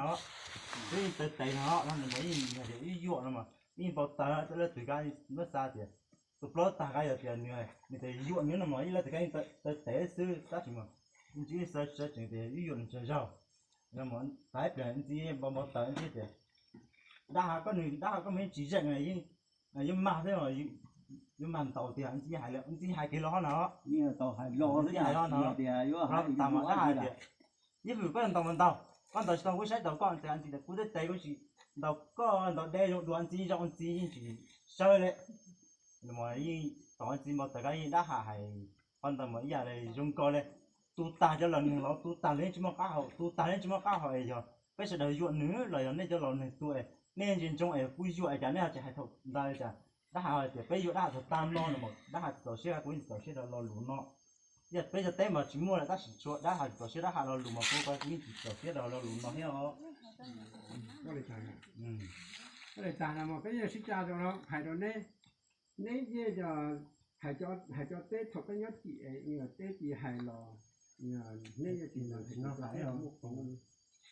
wb yeej taw tes no mas yeej yog tias wb yuam no mas yeej npau taws lawv twg kab muab xa tias tus plaub tag kab yog tias nws, nws tias yuam nws no mas yeej lawv twg kab yeej taw tes xwb tab sis mas ntxiv sawv tsees tias wb yuam nws tsawg zaus no mas tag ib pliag ntxiv npau npau taws ntxiv tias dab ham koj, nws dab ham koj mas yeej tsis zeem, yeej mag xwb, yeej mag ntaus tiag, ntxiv hais, ntxiv hais kiag los hov no, ntxiv hais los no, tag mas dab ham tias ib hwm koj ntaus mas ntaus, koj ntaus tsis tau kuv saib tau koj tias ntxiv tias kuv tej tes kuv tsis ntaus koj ntaus deb zoo dua ntxiv zoo ntxiv yeej tsis sawb li. Mas yeej thaum ntxiv npau taws kab yeej dab ham hais qhov ntawd mas ib yam li zoo nkaus li tu tag cov laus neeg los tu tag li yeej tsis muaj qab hau, tu tag li yeej tsis muaj qab hau es yog peb sawv daws yuam nws los yog nej cov laus neeg tuag es nej ntsia ntsoov es kuv yuam es cas nej ho tsis hais thaum ntawd cas. Dab ham hais tias peb yuam dab ham txog tag no no mas dab ham tsis txaus siab, kuv yeej tsis txaus siab rau lo lus no. Yog peb cov teb mas tsis muaj lawm, tab sis tshuav dab hais txaus siab dab hais lo lus mas kuv yeej tsis txaus siab rau lo lus no thiab os. Ua li cas, ua li cas no mas peb yeej sib caj rau hais rau neb, neb yeej hais cov teb thaum peb nyob tim es teb tsis hais los neb yeej tsis muaj qoov,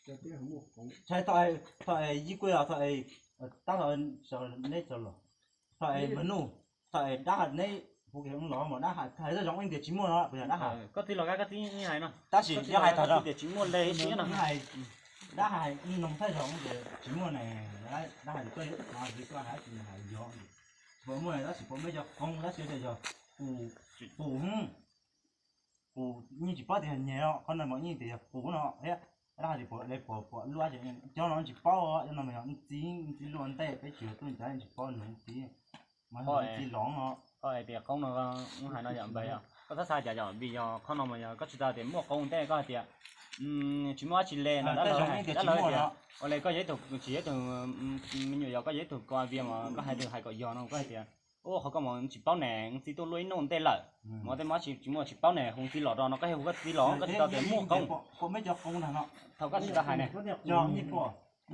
cov teb ho muaj qoov. Thaum es yij kuj yog thaum es tab tom neb tso los, thaum es mas nuj, thaum es dab hais neb hu los mas dab hais hais txoj zoov ib tias tsis muaj no, puas yog dab hais? Koj txiv los koj txiv hais no, tab sis yog hais txog tias tsis muaj li siab no, dab hais noog txoj zoov tias tsis muaj ne, dab hais koj hais tsis hais yog puas muaj ne, tab sis puas muaj cov qoov tab sis yog kuv, kuv, kuv yeej tsis paub tias yog nyias os, qhov no mas yeej tias yog kuv no thiab, dab hais tias puas li puas puas luaj, cov no tsis paub, cov no mas yog ntxiv ntxiv luaj ntej peb tsis yog tuaj ncav tsis paub nws ntxiv. Mas ntxiv los no, koj hais tias qoob no, hais no yog npawg yog koj txhob xav cas yog vim yog qhov no mas yog koj tsis tau tias muaj qoob ntej koj hais tias tsis muaj dab tsi le no, dab laug tias ua li koj yog ib tug tsis yog ib tug me nyuam, yog koj yog ib tug ko vias mas koj hais tias hais kom yog no koj hais tias ua qhov koj mas tsis paub ne, txiv tuaj luaj ib nub ntej lawm, mas tej mas tsis muaj tsis paub ne, hu txiv los rau no koj hu koj txiv los koj tsis tau tias muaj qoob. Thaum koj tsis tau hais ne, thaum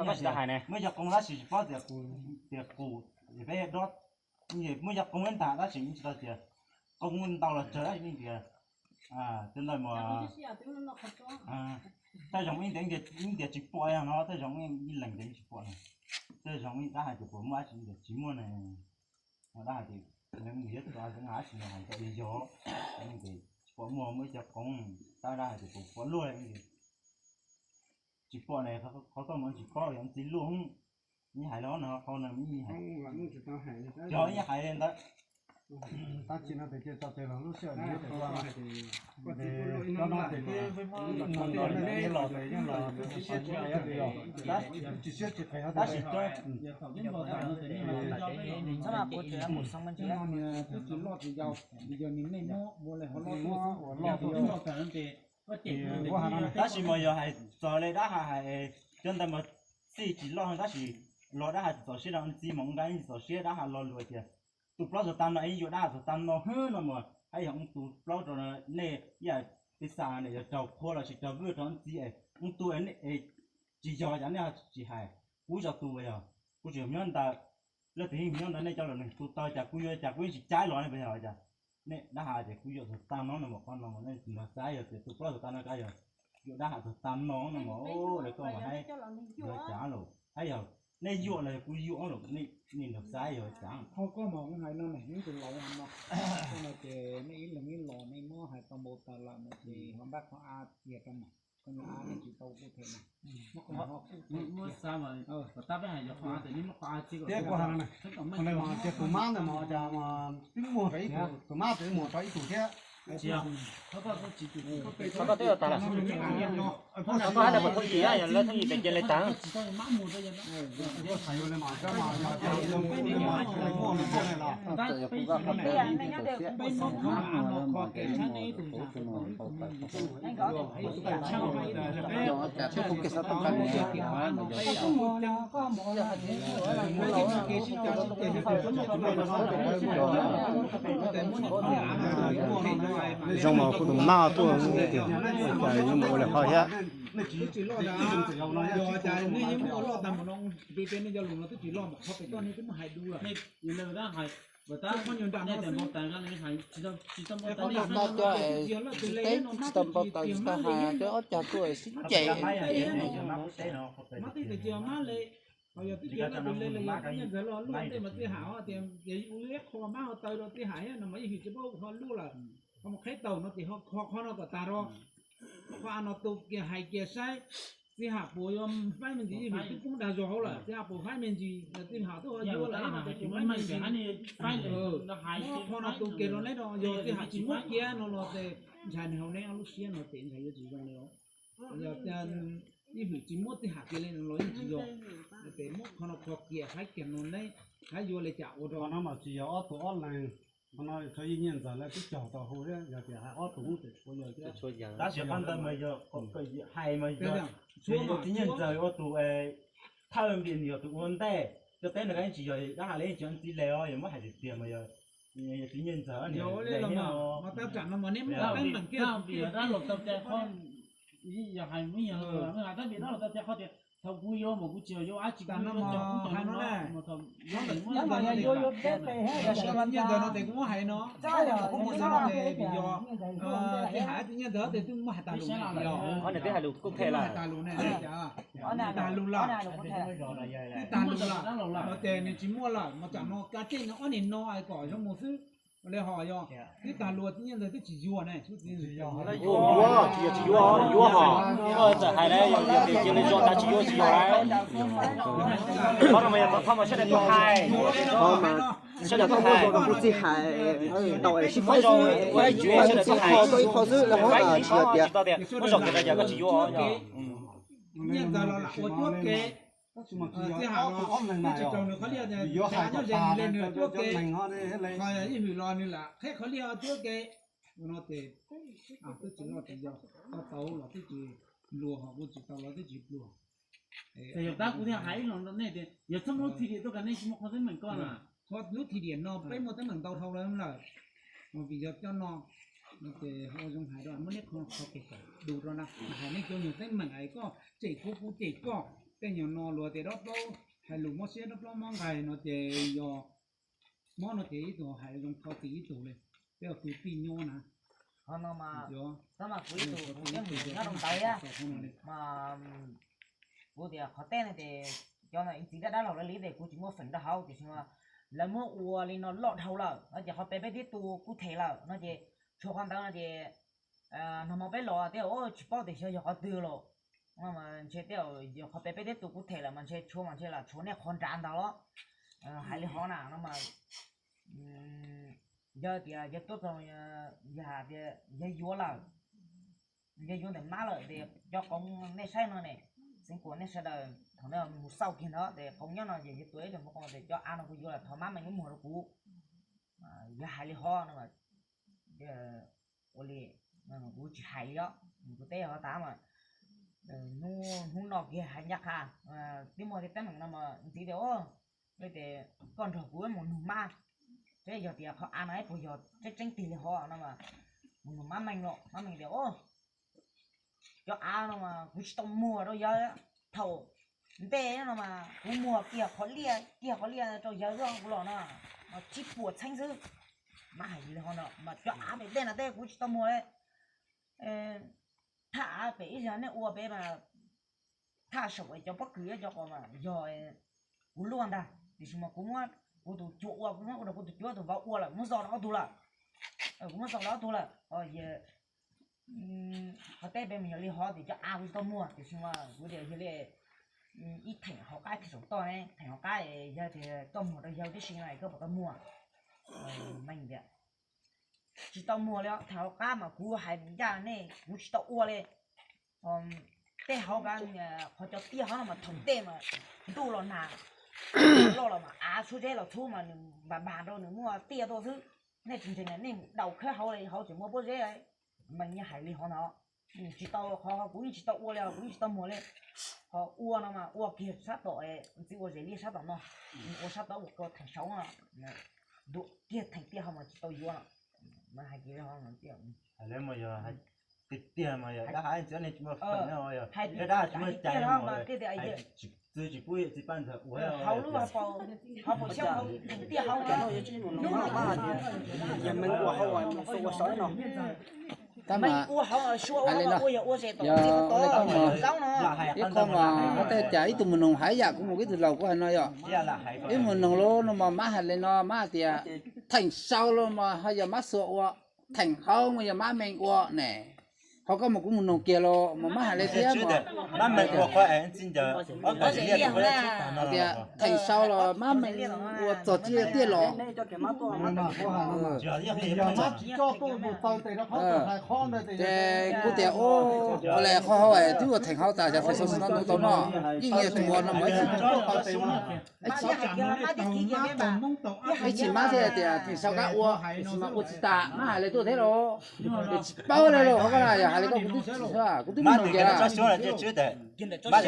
koj tsis tau hais ne, muaj cov qoob tab sis tsis paub tias, tias kuv, peb muaj cov qoob ib ntag tab sis tsis tau tias qoob ntau los tsawg tab sis tias tej ntawd mas thawj zoo ib tias tsis pom no, thawj zoo ib leeg tias tsis pom no, thawj zoo dab hais tias puas muaj dab tsi tias tsis muaj ne. Dab hais tias nws yog txog nws hais tsis yog hais tias yog, tsis pom muaj muaj ib cov qoob, tab dab hais tias puas luaj, tsis pom ne, qhov koj mas tsis paub yog ntxiv luaj. Ib hais los no qhov no ib hais, yog ib hais li ntawd. Tab sis no tes cia tso tes los lub sij hawm no tes twb los tes yeej los twb tsis siab tsis qhia, tab sis tab sis mas yog hais txog li dab hais hais cov ntawd mas txij tsis loj tab sis los dab hais txaus siab rau ntxiv mas nqa txaus siab dab hais lo lus tias tus plaub txog tag no es yuav dab hais txog tag no hwb no mas hais yog tus plaub rau nej ib yam peb xav ne yog raug qhua los sis raug vwj rau ntxiv es tus tsis yog cas nej tsis hais. Kuv yog tus yog kuv tsis yog nyob ntawd, leej twg yeej nyob ntawd nej cov lus nws tus tau cas kuv yuav cas kuv yeej tsis cav los ne, puas yog cas? Nej dab hais tias kuv yuav txog tag no no mas qhov no nej nrog xav yog tias tus plaub txog tag no kav yog yuav dab hais txog tag no no mas lawv koj mas hais yog cas los hais yog nej yuav los yog kuv yuav los nej nrog xav yog cas? Ho koj mas kuv hais no ne, tus laus no, koj no ces nej ib leeg ib los nej muab hais tau npau taws lawm no ces ho npaj qhov av tiag rau mas koj nyob av nej tsis tau kuj them na. Muab qhov av kuj them tiag. Tab peb hais yog qhov av tias nej muab qhov av txib kom tiag. Ces tus mab ntawd mas cas mas twb muag rau ib tug, tus mab twb muag rau ib tug thiab. Qhov koj twb tag lawm. Koj hais tias puas thooj yim, yog lawv thooj yim pem cia li tag. Zoo mas kuv tus mab tuaj tias, zoo mas ua li qhov thiab. Tsis tau npau taws tsis tau hais, cov ob cag tuaj sib cem. Mas twb tias cia lawm tus le los yog twb cia lawm tus le los yog nyiaj ntxawg los luaj ntej mas twb hais tias yus li qhua mab ho taw rau twb hais no mas yeej hwm tsis paub ho luaj lawm. Ho mus qheb taus no ces ho kho qhov no kom tag rau. Qhov av no tus kiag hais kiag saib txiv Ham Pum yuav faib me ntsis, yeej hwm twb poob dag zog hauv lawm, txiv Ham Pum faib me ntsis, txiv Ham twb ho yuav lawm no ces tsis faib me ntsis. Qhov no tus kiag rau neb no yog txiv Ham tsis muab kiag no los ces ntshai nws hauv neb ob lub siab no ces ntshai yuav tsis zoo li os. Yog yeej hwm tsis muab txiv Ham kiag li no los yeej tsis zoo. Ces muab qhov no kho kiag saib kiag no neb saib yuav li cas ua rau. Qhov no mas tsis yog ob tug ob leeg, qhov no tsuas yog nyiaj ntxawg lawv twb cog tau hu thiab, yog tias hais ob tug muab ces tshuav yawg thiab. Tab sis qhov ntawd mas yog hais mas yog txiv nyiaj ntxawg ua tus thawj npias, yog tus ua ntej, cov teb no yeej tsis yog dab hais li, yeej tsis yog ntxiv le os, yog muab hais tiag tiag mas yog Yog li los mas tab tom no mas nej muaj teeb meem kiag vim dab laug tau cai qhov, yog hais mus yog hais tab vim dab laug tau cai qhov tias thaum kuv yuav mas kuv tsis yog yuav dab tsi, kuv yuav cov kuv cov no na. Nyiaj ntawd no ces kuv muab hais no, kuv muab hais no ces vim yog tij hais tij nyiaj ntawd ces twb muab hais tag lus, twb hais tag lus ne, tag lus lawm, twb tag lus lawm no ces nws tsis muaj lawm mas tam no kav tsij no ob nim no es kom zoo mus xwb. Li ho yog twb tag lus tij nyiaj ntawd twb tsis yuav ne. Yuav, tsis yuav, tsis yuav, yuav hos. Koj txawm hais na, yog tias cia li zoo tas tsis yuav tsis yog lawm. Qhov no mas yog thov mas sawv daws tuaj hais, sawv daws tuaj hais, kuv txij hais tau es sib faib xwb, faib tsis faib tsis txhob kho tau ib qho xwb, li hov tas tsis tau tias muab zog kiag rau yog koj tsis yuav. Nyiaj ntawd los lam ua cuab ke, txij hais los tsis raug nws qhov liaj, nyob ze nws le nws cuab ke, qhov ib hwm los nws lam qheb qhov liaj cuab ke. No ces twb tsis loj tsis yau, tau tau los twb tsis pluag, ho kuj tsis tau los twb tsis pluag. Yog tab kuv thiaj hais ib los rau nej tias yog txhob muab lub thim diam tuaj kom nej tsis muaj qhov teeb meem ko na. Qhov lub thim diam no peb muaj teeb meem ntau dhau lawm lawm, vim yog cov no no ces ho ua zoo hais rau muab neb qhov qhov kev du rau na, hais nej cov nyuag teeb meem es koj cem kuv kuv cem koj, tej nyuag no luag tias dob plaub hais lus mob siab dob plaub mob nqais no ces yog mob no ces ib tug hais zoo kho tim ib tug li, peb ua kwv tij nyuaj na. Qhov no mas, tab mas kuv ib tug kuv thiab mus nyob rau ntawd mas kuv tias qhov teb no ces cov no ib txiv dab dab laug lawv li ces kuv tsis muaj feem rau hauv tiam sis lawv muab ua li no loj dhau lawm no ces qhov peb peb thiab tus kuj them lawm no ces tshuav qhov ntawd no ces nag hmo peb los thiab tsis paub tias xyov yog qhov twg los, ntshe tej yog qhov peb peb thiab tus kuj them lawm mas ntshe tshuav mas ntshe lam tshuav nej qhov nrad ntag los. Hais li hov na no mas yog tias yog tuaj txog, yog hais tias yog yuav lawm, yog yuav ntawm mab lawm ces cov qoob nej saib no ne, xeev kuas nej sawv daws thaum nej mus xauj kiag ntawd ces qoob nyob no ces yog tuav ib tug qoob tias cov av no kuv yuav lawm thov mab meej lub muag rau kuv. Yog hais li hov no ua li kuv tsis hais li os, kuv teb hov tas mas hnub no kiag hais ncaj qha, twb muaj tej teeb meem no mas ntxiv tias, o, ces koj nrog kuv mus nug mab, seb yog tias qhov av no puas yog tseeb tseeb tig li hov no mas mus nug mab meej los mab meej tias, o, cov av no mas kuv tsis tau muag rau yawg. Thaum ntej no mas kuv muag kiag qhov liaj kiag qhov liaj rau yawg kuv los no mas tsib puas txheeb xwb. Mab hais li hov no mas cov av pem tej no tej kuv tsis tau muag li. Thaj av pem ib zaug nej ua pem mas thaj saum cov pob kws cov qos mas yog kuv luaj ntag, tiam sis mas kuv muab kuv tus cuav ua, kuv muab kuv rau kuv tus cuav tus vauv ua lawm, muab zog rau ob tug lawm. Kuv muab zog rau ob tug lawm. Qhov teb pem mas yog li hov tias cov av kuv tsis tau muag, tiam sis mas kuv tias yog li ib theem hauv qab theem saum toj ne, theem hauv qab yog tias koj muag rau yawg tib si no koj puas tau muag? Meej tias tsis tau muag li os, theem hauv qab mas kuv hais ncaj nej kuv tsis tau ua li. Tej hauv qab qhov cov tiaj hov no mas thaum ntej mas ntuj los nag loj los mas av txhub zeb los txhub mas nws npam npam rau nws muaj tiaj tuaj xwb. Nej tsis ntseeg nej mus daus khawb hauv li, hauv tseem muaj pob zeb. Meej yeej hais li hov no, tsis tau qhov kuv yeej tsis tau ua li os, kuv yeej tsis tau muag li. Qhov ua no mas ua kiag sab tom, txiv ua zes liaj sab tom no, ua sab tom ua koj theem saud no, ntuas kiag theem tiaj hov mas tsis tau yuav no. Hais kiag li hov no tiag. Tiag tiag mas yog dab hais txiv nej tsis muaj feem no, yog dab hais tsis muaj cai mas txiv tsis pub txiv pab ntxawg ua hauv lub hauv paus, hauv paus xyoob hauv theem tiaj hauv no. Yog meej ua hauv ua saud no. Tab mas ua hauv sua ua hauv ua yog ua zes tom txiv qhov tod zaub no. Ib qho mas hov tej cas ib tug mus noog hais yam kuv mus ib tug laus kuv hais no yog, ib mus noog lawm no mas mab hais li no, mab hais tias theem saud los mas ho yog mab xuas ua, theem hauv mas yog mab meej ua ne. Ho koj mus kuv mus noog kiag los mas mab hais li thiab mas, mab meej ua qhov tias theem saud los mab meej ua txog tiaj los. Ces kuv tias ua, ua li qhov hauv twb ua theem hauv tas, yog theem saud tsis tau noj, yeej yog tsuas no mas ib txhis mab thiaj tias theem saud kab ua, ib txhis mas ua tsis tas, mab hais li tuaj thiab los. Ces tsis paub li los qhov ko na, yog hais li ko kuv twb tsis, kuv twb mus noog kiag. Mas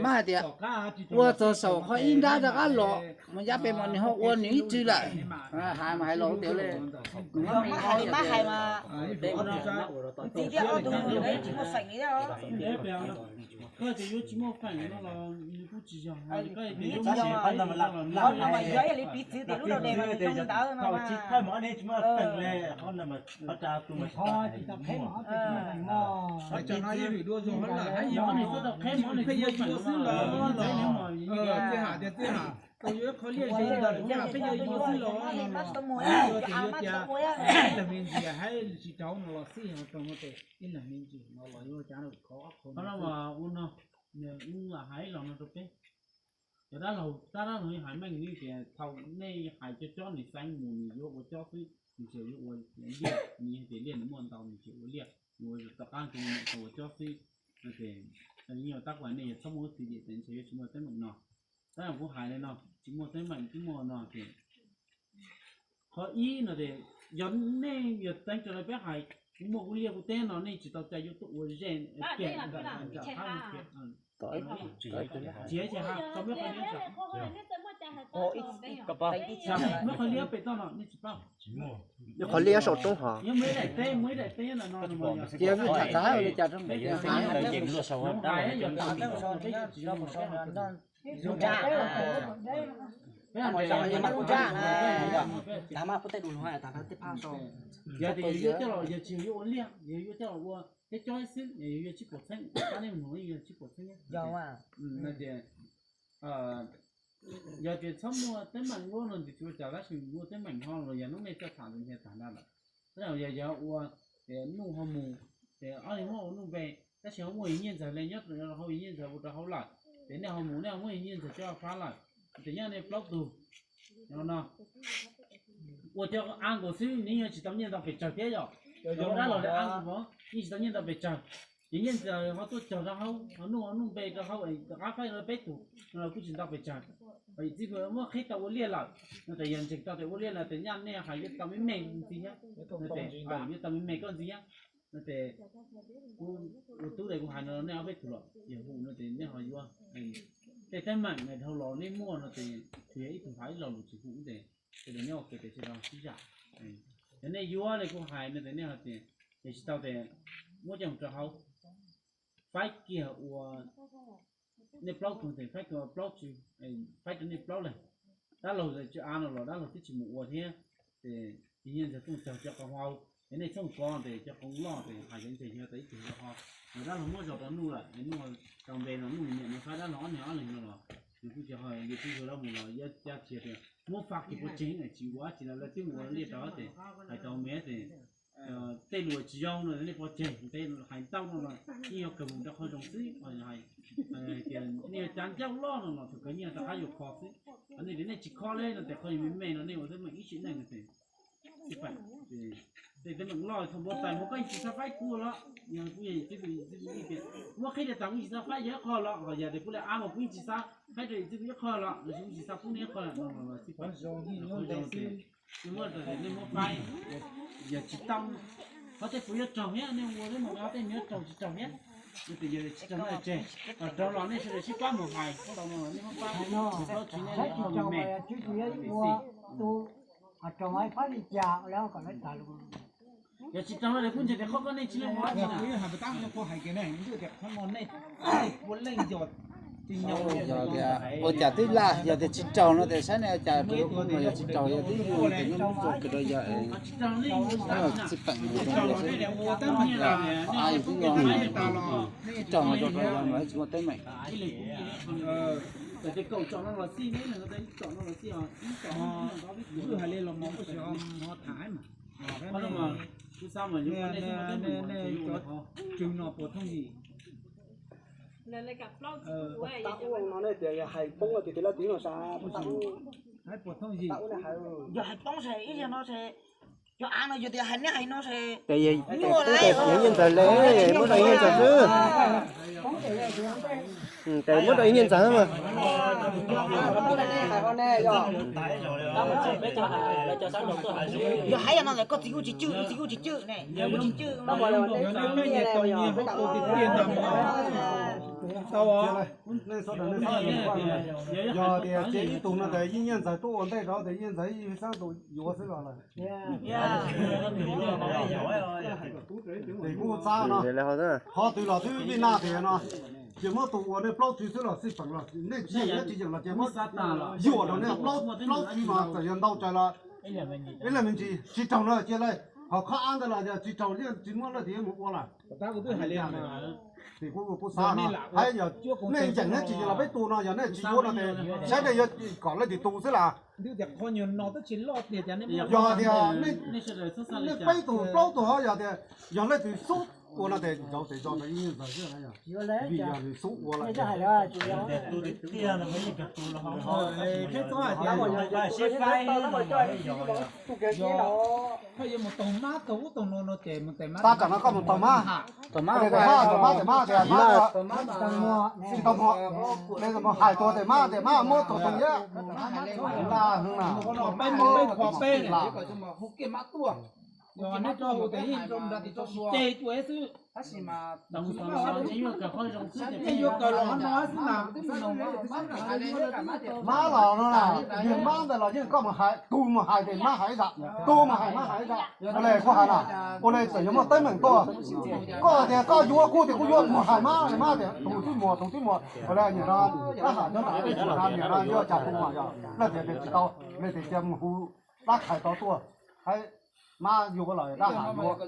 mab hais tias ua txog saum qhov ib nrab rov qab los, mus yab pem mas nws ho ua nws ib tswv lawm. Hais mas hais los tias li, nws mab hais mas, ntxiv thiab ob tug tsis muaj feem li. Koj tias yuav tsis muaj feem no los nws kuj tsis yog, koj tias yuav tsis muaj feem no los nws yog ib yam li piv txwv tias lub rau des mas nws zoo li ntawd no mas. Txawm yog nws txhob tau qheb mov nws tsis muaj feem los, txawm yog tias txij ha tau yuav ib qho liaj ze ntawd los peb yog ib xwb los no los, yog tias yuav tias ib leeg me ntsis haib tsis raug no los xij ho rau no ces ib leeg me ntsis no los yuav cas no khov qhov no. Ua no, hais los no rau peb. Cov dab laug, tab dab laug hais meej li tias thaum nej hais cov cob nws xeeb mus nws yuav ua cob xwb, nws tsis yuav ua liaj, nws tias liaj nws muaj ntau nws tsis ua liaj, nws ua tom qab nws tau ua cob xwb. No ces tab kuv hais nej yog txhob muaj lub tswv yim tias ntshe yuav tsis muaj teeb meem no. Tab kuv hais li no, tsis muaj teeb meem twb muaj no ces qhov ib no ces yog nej yog teeb rau lawv peb hais, kuv muaj kuv liaj kuv teb no nej tsis tau cai yuav tuaj ua zej kiag ntawm qab no kiag. Tsis tau, tsis ha, tau muab qhov liab, muab qhov liab pem toj no nej tsis paub. Qhov liab saum roob hov. Yog muaj ib daim teb, muaj ib daim teb ntawm no, cia vij tham tag li cas roob. Yog tias yog yuav coj los, yog tsis yog yuav ua liaj, yog yuav coj los ua thiab cob xwb, yog yuav tsib puas txheeb, pab nej mus yog tsib puas txheeb. Tias yog tias txhob muaj teeb meem ua no nws tsis ua cas, tab sis muaj teeb meem ho los yog hnub nej txawj tham ntawd nyias tham ntag lawm. Tab sis yog yog ua nuj ho mus, ces ob leeg muab ua nuj npe, tab sis ho muaj yus nyiaj ntxawg li nyob rau hauv, yus nyiaj ntxawg ua rau hauv lawm, ces nej ho mus nej ho muab yus nyiaj ntxawg coj fab lawm, ces nyob nej plaub tug no ua cov a nkaus xwb, nws yeej tsis tau nyiaj ntau pes tsawg thiab yom. Cov dab laug li a nkaus, yeej tsis tau nyiaj ntau pes tsawg. Ces nyiaj ntxawg ho tuaj cog rau hauv, ho nuj ho nuj npe rau hauv, rov qab faib rau peb tug no los kuj tsis ntau pes tsawg. Ho yim txij kuv muab qhib tau ua liaj lawm no ces yog ntseeg tau tias ua liaj lawm ces nyaj nej hais yuav tau me me ntxiv thiab, yuav tau me me koj ntxiv thiab. No ces kuv ua tub ces kuv hais no nej ob peb tug los yog hu no ces nej ho yuav tej teeb meem dhau los nej muaj no ces tsuas yog ib tug hais ib lo lus tsis hu ces tej nyob ua ke ces sawv daws sib zam. Yog nej yuav li kuv hais no ces nej ho tias, ces tsis tau ces muab coj mus rau hauv, faib kiag ua nej plaub tug ces faib kiag ua plaub tug, faib rau nej plaub leeg. Dab laug tsis av no los dab laug twb tsis mus ua thiab, ces yus nyiaj ntxawg tuaj cog cov qoo hau, ces nej txhob kov ces cov qoo loj ces hais cov ntseeg yog tas ib tug ho, los dab laug muab zog rau nuj lawm, nuj tau npe no nuj niam no faib dab laug ob niag ob leeg no los nws kuj tsis ho yus tib zug dab mus los yuav cab cia tias muab faj kiag pov tseg tsis ua dab tsi lawm, lawv twb mus ua liaj rau ces hais tau me ces tej lus tsis zoo no nej pov tseg, hais ntau no los yeej yog kawg mus rau qhov zoo xwb. Tias nej yuav cav ncauj loj no los thaum kawg yeej rov qab yuav kho xwb. Ho nej tias nej tsis kho li no ces qhov yog me me no nej ua teeb meem ib sim neej no ces tej teeb meem loj thaum npau taws mas koj yeej tsis xav faib kuv los, yog kuv yog ib tug ib tias muab qhib rau tas kuv tsis xav faib yog ib qho los, ho yog tias kuv li av mas kuv yeej tsis xav faib rau ib tug ib qho los, los kuv tsis xav pub nej ib qho los no los tsis pom. Nej muab faib, yog tsis tau, qhov tej puas yuav raug thiab, nej ua tej mus tej yuav raug tsis raug thiab. Nej tias yog tsis raug no tseg, raug los nej sawv daws sib pab mus hais, tau no los nej muab faib, plaub tsis nej li qhov me me. Yog tsis raug no kuj ntseeg tias qhov koj nej tsis li ua tsis na. Ua cas twb laj, yog tias tsis raug no ces saib nej ua cas rau kuj no, yog tsis raug yog twb yog tias nyob muab tso kawg rau yog txij peem mus rau yog xwb. Qhov a yog twb yog tsis raug no rau yog mas tsis muaj teeb meem. Cov tswv no puas thooj yim? Puas thooj yim? Yog hais poob ces ib zaug no ces Ces yog tus tes nyiaj ntxawm le, muab rau ib nyiaj ntxawm xwb. Tes muab rau ib nyiaj ntxawm mas. Yog hais no koj txiv kuj tsis cwj, txiv kuj tsis cwj ne, tsis cwj. Yog tias tsev ib tug no tes yeej nyiaj ntxawm tuaj ua ntej rau tes yeej nyiaj ntxawm ib xab tus yuav xwb los lawm. Tes kuj txab no, qhov twg los twb vij naj tias no, ces muab tus ua nej plaub tsw xwb los xij peem los nej tsis yeem los ces muab yuam rau nej plaub tsw mas txawm yog ntau tsawg los ib leeg me ntsis tsis raug no cia lawm. Ho qhov av ntawd los yog tsis raug yeej tsis muab lawm tias yeej mus ua lawm. Tes kuj kuj xav no, hais yog nej yeem nej tsis yeem los peb tu no yog nej tsis yuav no tes saib nej yuav kom leej twg tu xwb las. Yog tias nej peb tug plaub tug ho yog tias yog leej twg xub ua no tes nrauv tes zog ntawd ib ntxawg xwb, vim yog nws xub ua lawm. Tab tsam no koj mus taug mab, taug mab tes mab tes mab tsis tau muag, hais tuag tes mab tes mab muab tuag tau thiab. Mab los no, yog mab ntawd los yeej koj mus hais, tus mus hais tes mab hais ib zaj, tus mus hais mab hais ib zaj. Ua li kuv hais na, ua li txawm yuav muaj teeb meem tuaj, koj tias koj yuav kuv tias kuv yuav mus hais mab, mab tias tus twb muag, tus twb muag. Ua li niam no, rab ham nyob nram, niam no yuav cas hu mas yog leej tias tsis tau, leej tias cia mus hu dab khais tod tuaj, hais mab yuav lawm dab ham yuav.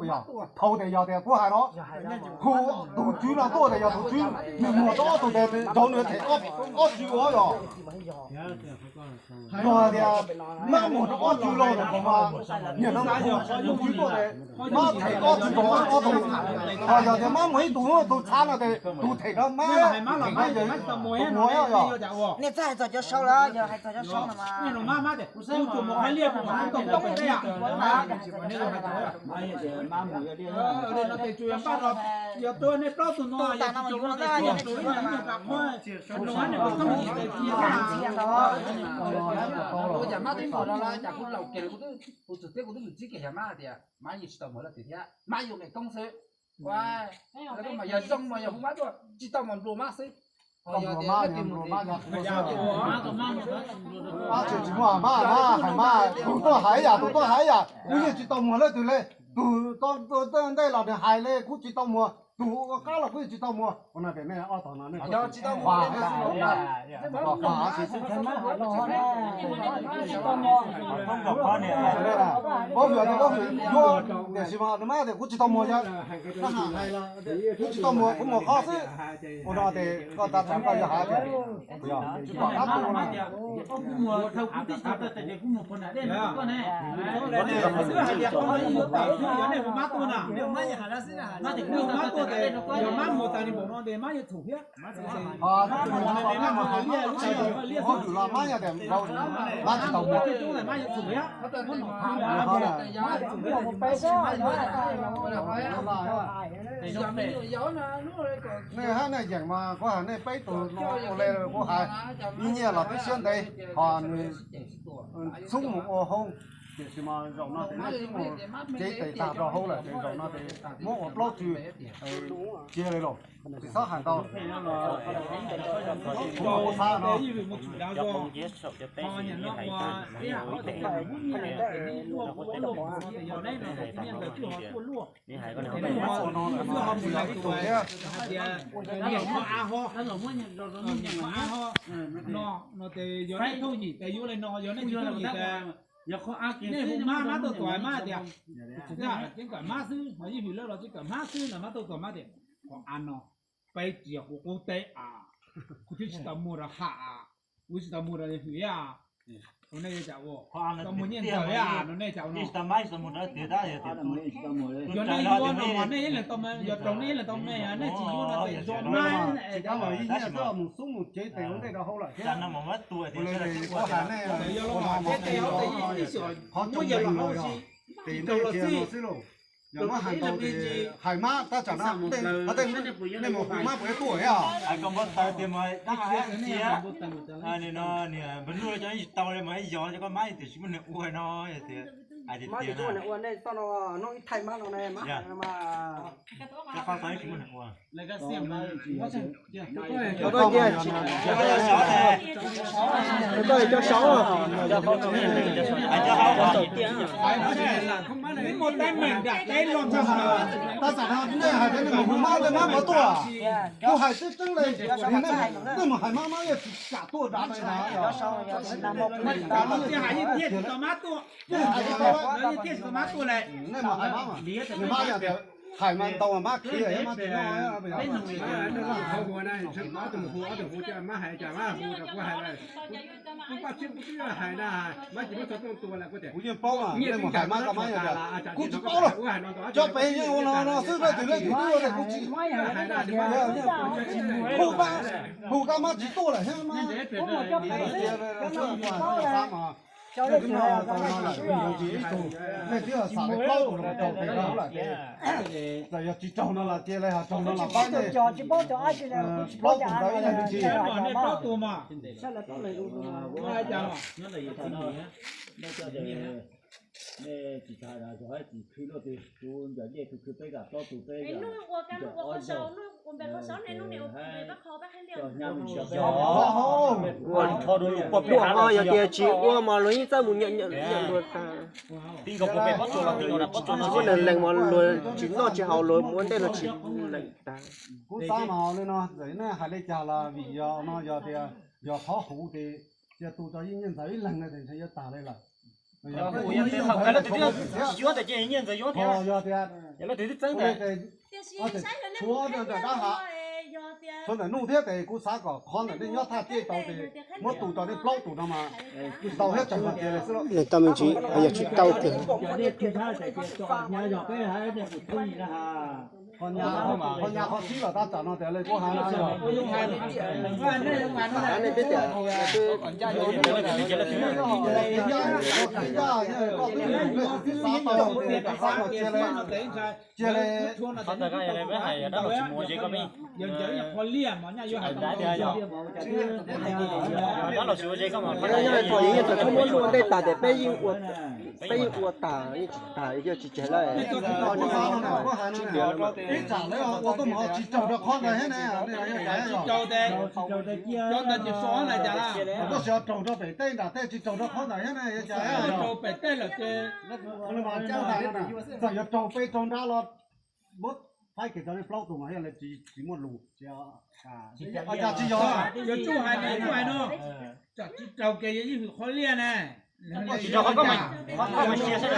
Yog, thaum tias yog tias kuv hais no, hu tus tswv no tuaj tias yog tus tswv nws muag tau ob tug tes nrauv nws them ob tsw ua yog. Yog tias mab muag rau ob tsw los ntawm ko mas, niam no hu tus tswv tuaj tias mab them ob tsw rau ob tug. Ho yog tias mab muag ib tug, tus txhav no tes tus them rau mab, them rau yawg tus muag yog. Nej txawj hais txog cov sau lawm, yog hais txog cov sau no mas. Ua cas mab twb muag no los cas kuv laus kiag kuv twb, kuv txawm teb kuv twb mus txib kiag yog mab hais tias mab yeej tsis tau muag leej twg thiab, mab yuav me koob xwb. Mas yog zoo mas yog hu mab tuaj tsis tau mas nplua mab xwb. Mab tsis muaj mab, mab hais mab, tus tuaj hais ib yam, tus tuaj hais ib yam, kuv yeej tsis tau muag leej twg li. Tus ntej los nws hais li kuv tsis tau muag, tus ua qab los kuv yeej tsis tau muag. Ua no tias nej ob tog no nej tsis tau muag, tiam sis mas nws mab tias kuv tsis tau muag, kuv tsis tau muag, kuv muag qhov xwb. Ua no tias koj tab txawm koj yog hais tias tsis pom qab tu no. Mab tsis tau muag. Nej hab nej yeem mas kuv hais nej peb tug no ua li kuv hais, ib nyiaj los twb siab ntev, ho nws xub mus ua hauj, tiam sis mas zaum no ces nej twb mus cev tes tag rau hauv lawm ces zaum no ces muab ua plaub tsw cia li los, tsis txhob hais ntau. Kuv xav no, no ces yog nej thooj yim tes yuav li no, yog nej tsis thooj yim tes nej hu mab, mab tau tuam mab tias, kuv tsis kam mab xwb, yeej hwm lawv los tsis kam mab xwb no, mab tau tuam mab tias, qhov av no peb tsis yog kuv qub teb a, kuv twb tsis tau muag rau ham a, kuv tsis tau muag rau hwm a. Ua nej yuav cas ua, tau muag nyiaj ntxawm a no nej cas ua no. Yog nej yuav no mas nej ib leeg tau, yog raug nej ib leeg tau me, nej tsis yuav no tes zoo mab. Mus xub mus cev tes ua ntej rau hauv lawm thiab. Ua li kuv hais nej, yog los ces tes hauv tes ib xyom muab yawg los hauv si. Tes nej tiag no xwb lauj. Yog muab hais tau ces hais mab tab tsam no, nej mus hu mab puas yuav tuaj thiab? Hais kom npau taws tias mas dab hais tias no niam npawg Nuj cov tsis tau li mas yog cov koj mab tias tsis muaj neeg ua no tias hais tias tias no. Ua nej txoj no noj ib thaij mab no ne, mab hais no mas. Cov qhov tau tsis muaj neeg ua. Tab sis nej hais tias nej mus hu mab, nej mab puas tuaj? Kuv hais tseeb tseeb li, nej mus hais mab, mab yeej tsis kam tuaj dav li ntag. Nej mus hais mab, mab yog tias hais mas ntau mas mab khiav mab tsis noj. Kuv yeej paub mas nej mus hais mab kab mab yog tias kuv tsis paub lawm, cov pem yeej ua no no xwb, leej twg leej twg twb ua kuv tsis. Hu kab mab tsis tuaj lawm thiab mas. Nej twb xav li plaub tus los raug tes no lawm ces, txawm yog tsis raug no los cia li, ho raug no los pab nej plaub tus ntawd ib leeg me ntsis. Ua pluaj no yog tias tsis ua mas luag yeej txawj mus nyiam nyiam luag tag. Muab neeg lees mas luag tsis noj tsis haus, luag mus ua ntej luag tsis lees tag. Kuv xav mas li no, txawm nej hais li cas los vim yog no yog tias yog qhov huv ces cia tu rau Yeej Nyiaj Ntxawm ib leeg no ces ntshe yuav tag li lawm. Yog tias tshuav ntawm dab hav, tshuav ntawm nuj thiab ces kuv xav kom qhov ntawm nej nyob thaj ciaj tau ces muab tu rau nej plaub tus no mas ntau thiab tsawg mas cia li xwb. Nws tau me ntsis yog tsis tau tiag. Qhov nyab qhov txhib los tab tom no tias li kuv hais no yog. Cia li. Thaum yeej txawm koj muab lub ua ntej tag tias peb yeej ua, peb yeej ua tag yeej tsis tag yog tsis tseg lawm. Ib tsam lawv ua tuaj mus tsis raug rau qhov ntawd thiab ne. Koj tsis raug rau pem teb nram tej tsis raug rau qhov ntawd thiab ne, yog cas? Txawm yuav raug pem raug nrad los muab faib kiag rau nej plaub tus mas thiaj li tsis muaj lus. Cas tsis yog? Yog Tsuj hais no, Tsuj hais no, tsam tsis raug kiag yog ib hwm qhov liaj ne. Tsis raug qhov koj mas, qhov koj mas sia saib.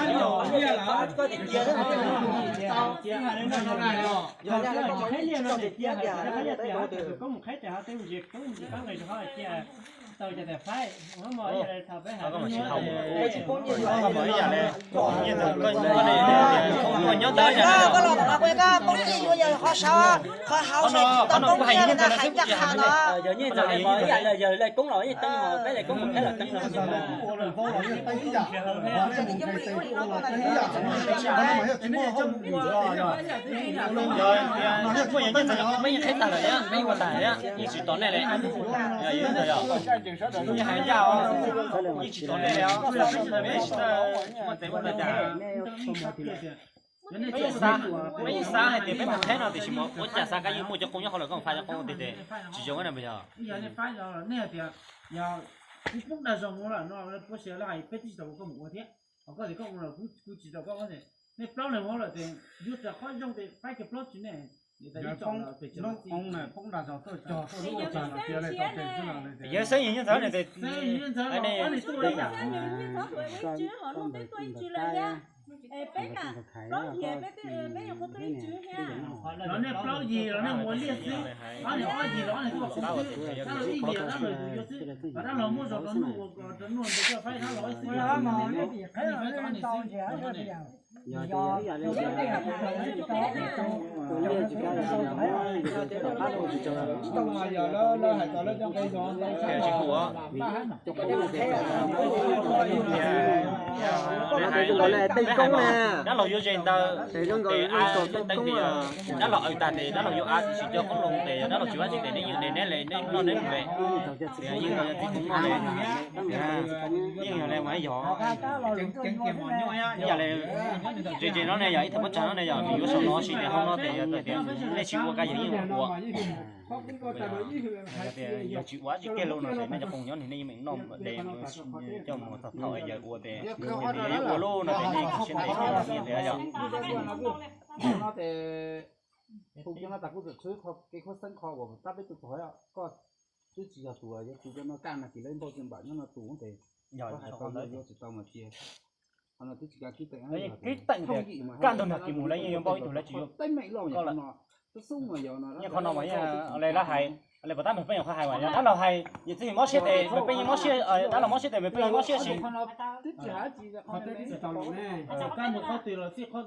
Nyob ntawd koj los tom no kuj koj poob tij yuav yog qhov sav, qhov hauv seb tsis tau poob tij ntawd hais ncaj qha no. Yog nyiaj ntxawm hais ib yam li yawg Laj Koob los yeej teeb, peb Laj Koob mus peb los teeb no. Muaj yog nyiaj ntxawm peb yeej qheb tag lawm, peb yeej ua tag, yeej tsis tos nej li. Yog yog ntawd yog yeej hais ncaj, yeej tsis tos nej li, peb tsis tau muaj tes muaj taw cas. Peb yeej xav, peb yeej xav hais tias peb mus qheb no tiam sis mas ua cas xav kab yeej muaj cov qoob nyob hauv lawm, koj mus faib cov qoob ua ntej tes tsis zoo na yog. Kuv poob dag zog mus lawm no, puas sia lawv hais peb twb tsis tau ua koj mus ua thiab, ho koj tias koj ua los kuv tsis tau koj ua. Nej plaub leeg ua lawm ces yuav tsam qhov zoo ces faib kiag plaub tsis ne. Poob dag zog tuaj cog tuaj lub ua tag no cia li tau tes xwb no. Yog xeeb yog nyiaj ntxawm ne tes. Los nej plaub yig los nej ua liaj xwb, ob niag ob yig los ob niag tuaj xwb, dab laug ib yig los dab laug yuav xwb, dab laug muab zog rau nuj ua rau nuj ntawd coj faib dab laug xwb. Dab laug yuav ze ntawd, dab laug aws tag tes dab laug yuav av tsis coj qoob loo tes yog dab laug tsis ua tsis tes neb yeej de neb le neb noj neb mus le. Yeej yog le mas yog, yog le ze ze no ne yog ib tug pob tsag no ne yog nws yuav sau no sis tes hauv no tes yog tias nej tsis ua kab yawg yeej ua. Yog tsis ua tsis kiag lub no ces nej cov phooj nyob nws nej yeej meem noj de coj mus txog thaum yawg ua tes yawg ua lub no ces nej siab ntev nyiaj ntev yog. Hu kiag no tas kuv txawm tshwj kev khuab xeeb qho uas tab peb tus tog koj twb tsis yog tus yuav tus cov no kaj nag kis lawv npauj tsis npam nyob no tus tes yuav tsis tau mas cia. Qhov no twb tsis kav kib teem, kib teem tias kaj ntug nag kis mus lawv yeej yuav npauj ib tug lawv tsis yuav teeb meem loj yog no. Yeej qhov no mas yeej le lab hais, le puas tab meeg peb nyuam qhuav hais mas yog dab laug hais yog txij mob siab tes mas peb yeej mob siab, dab laug mob siab tes mas peb yeej mob siab sis. Qhov no twb tsis hais tsis, qhov no twb tsis tau los ne, kaj ntug qhov twg los txij qhov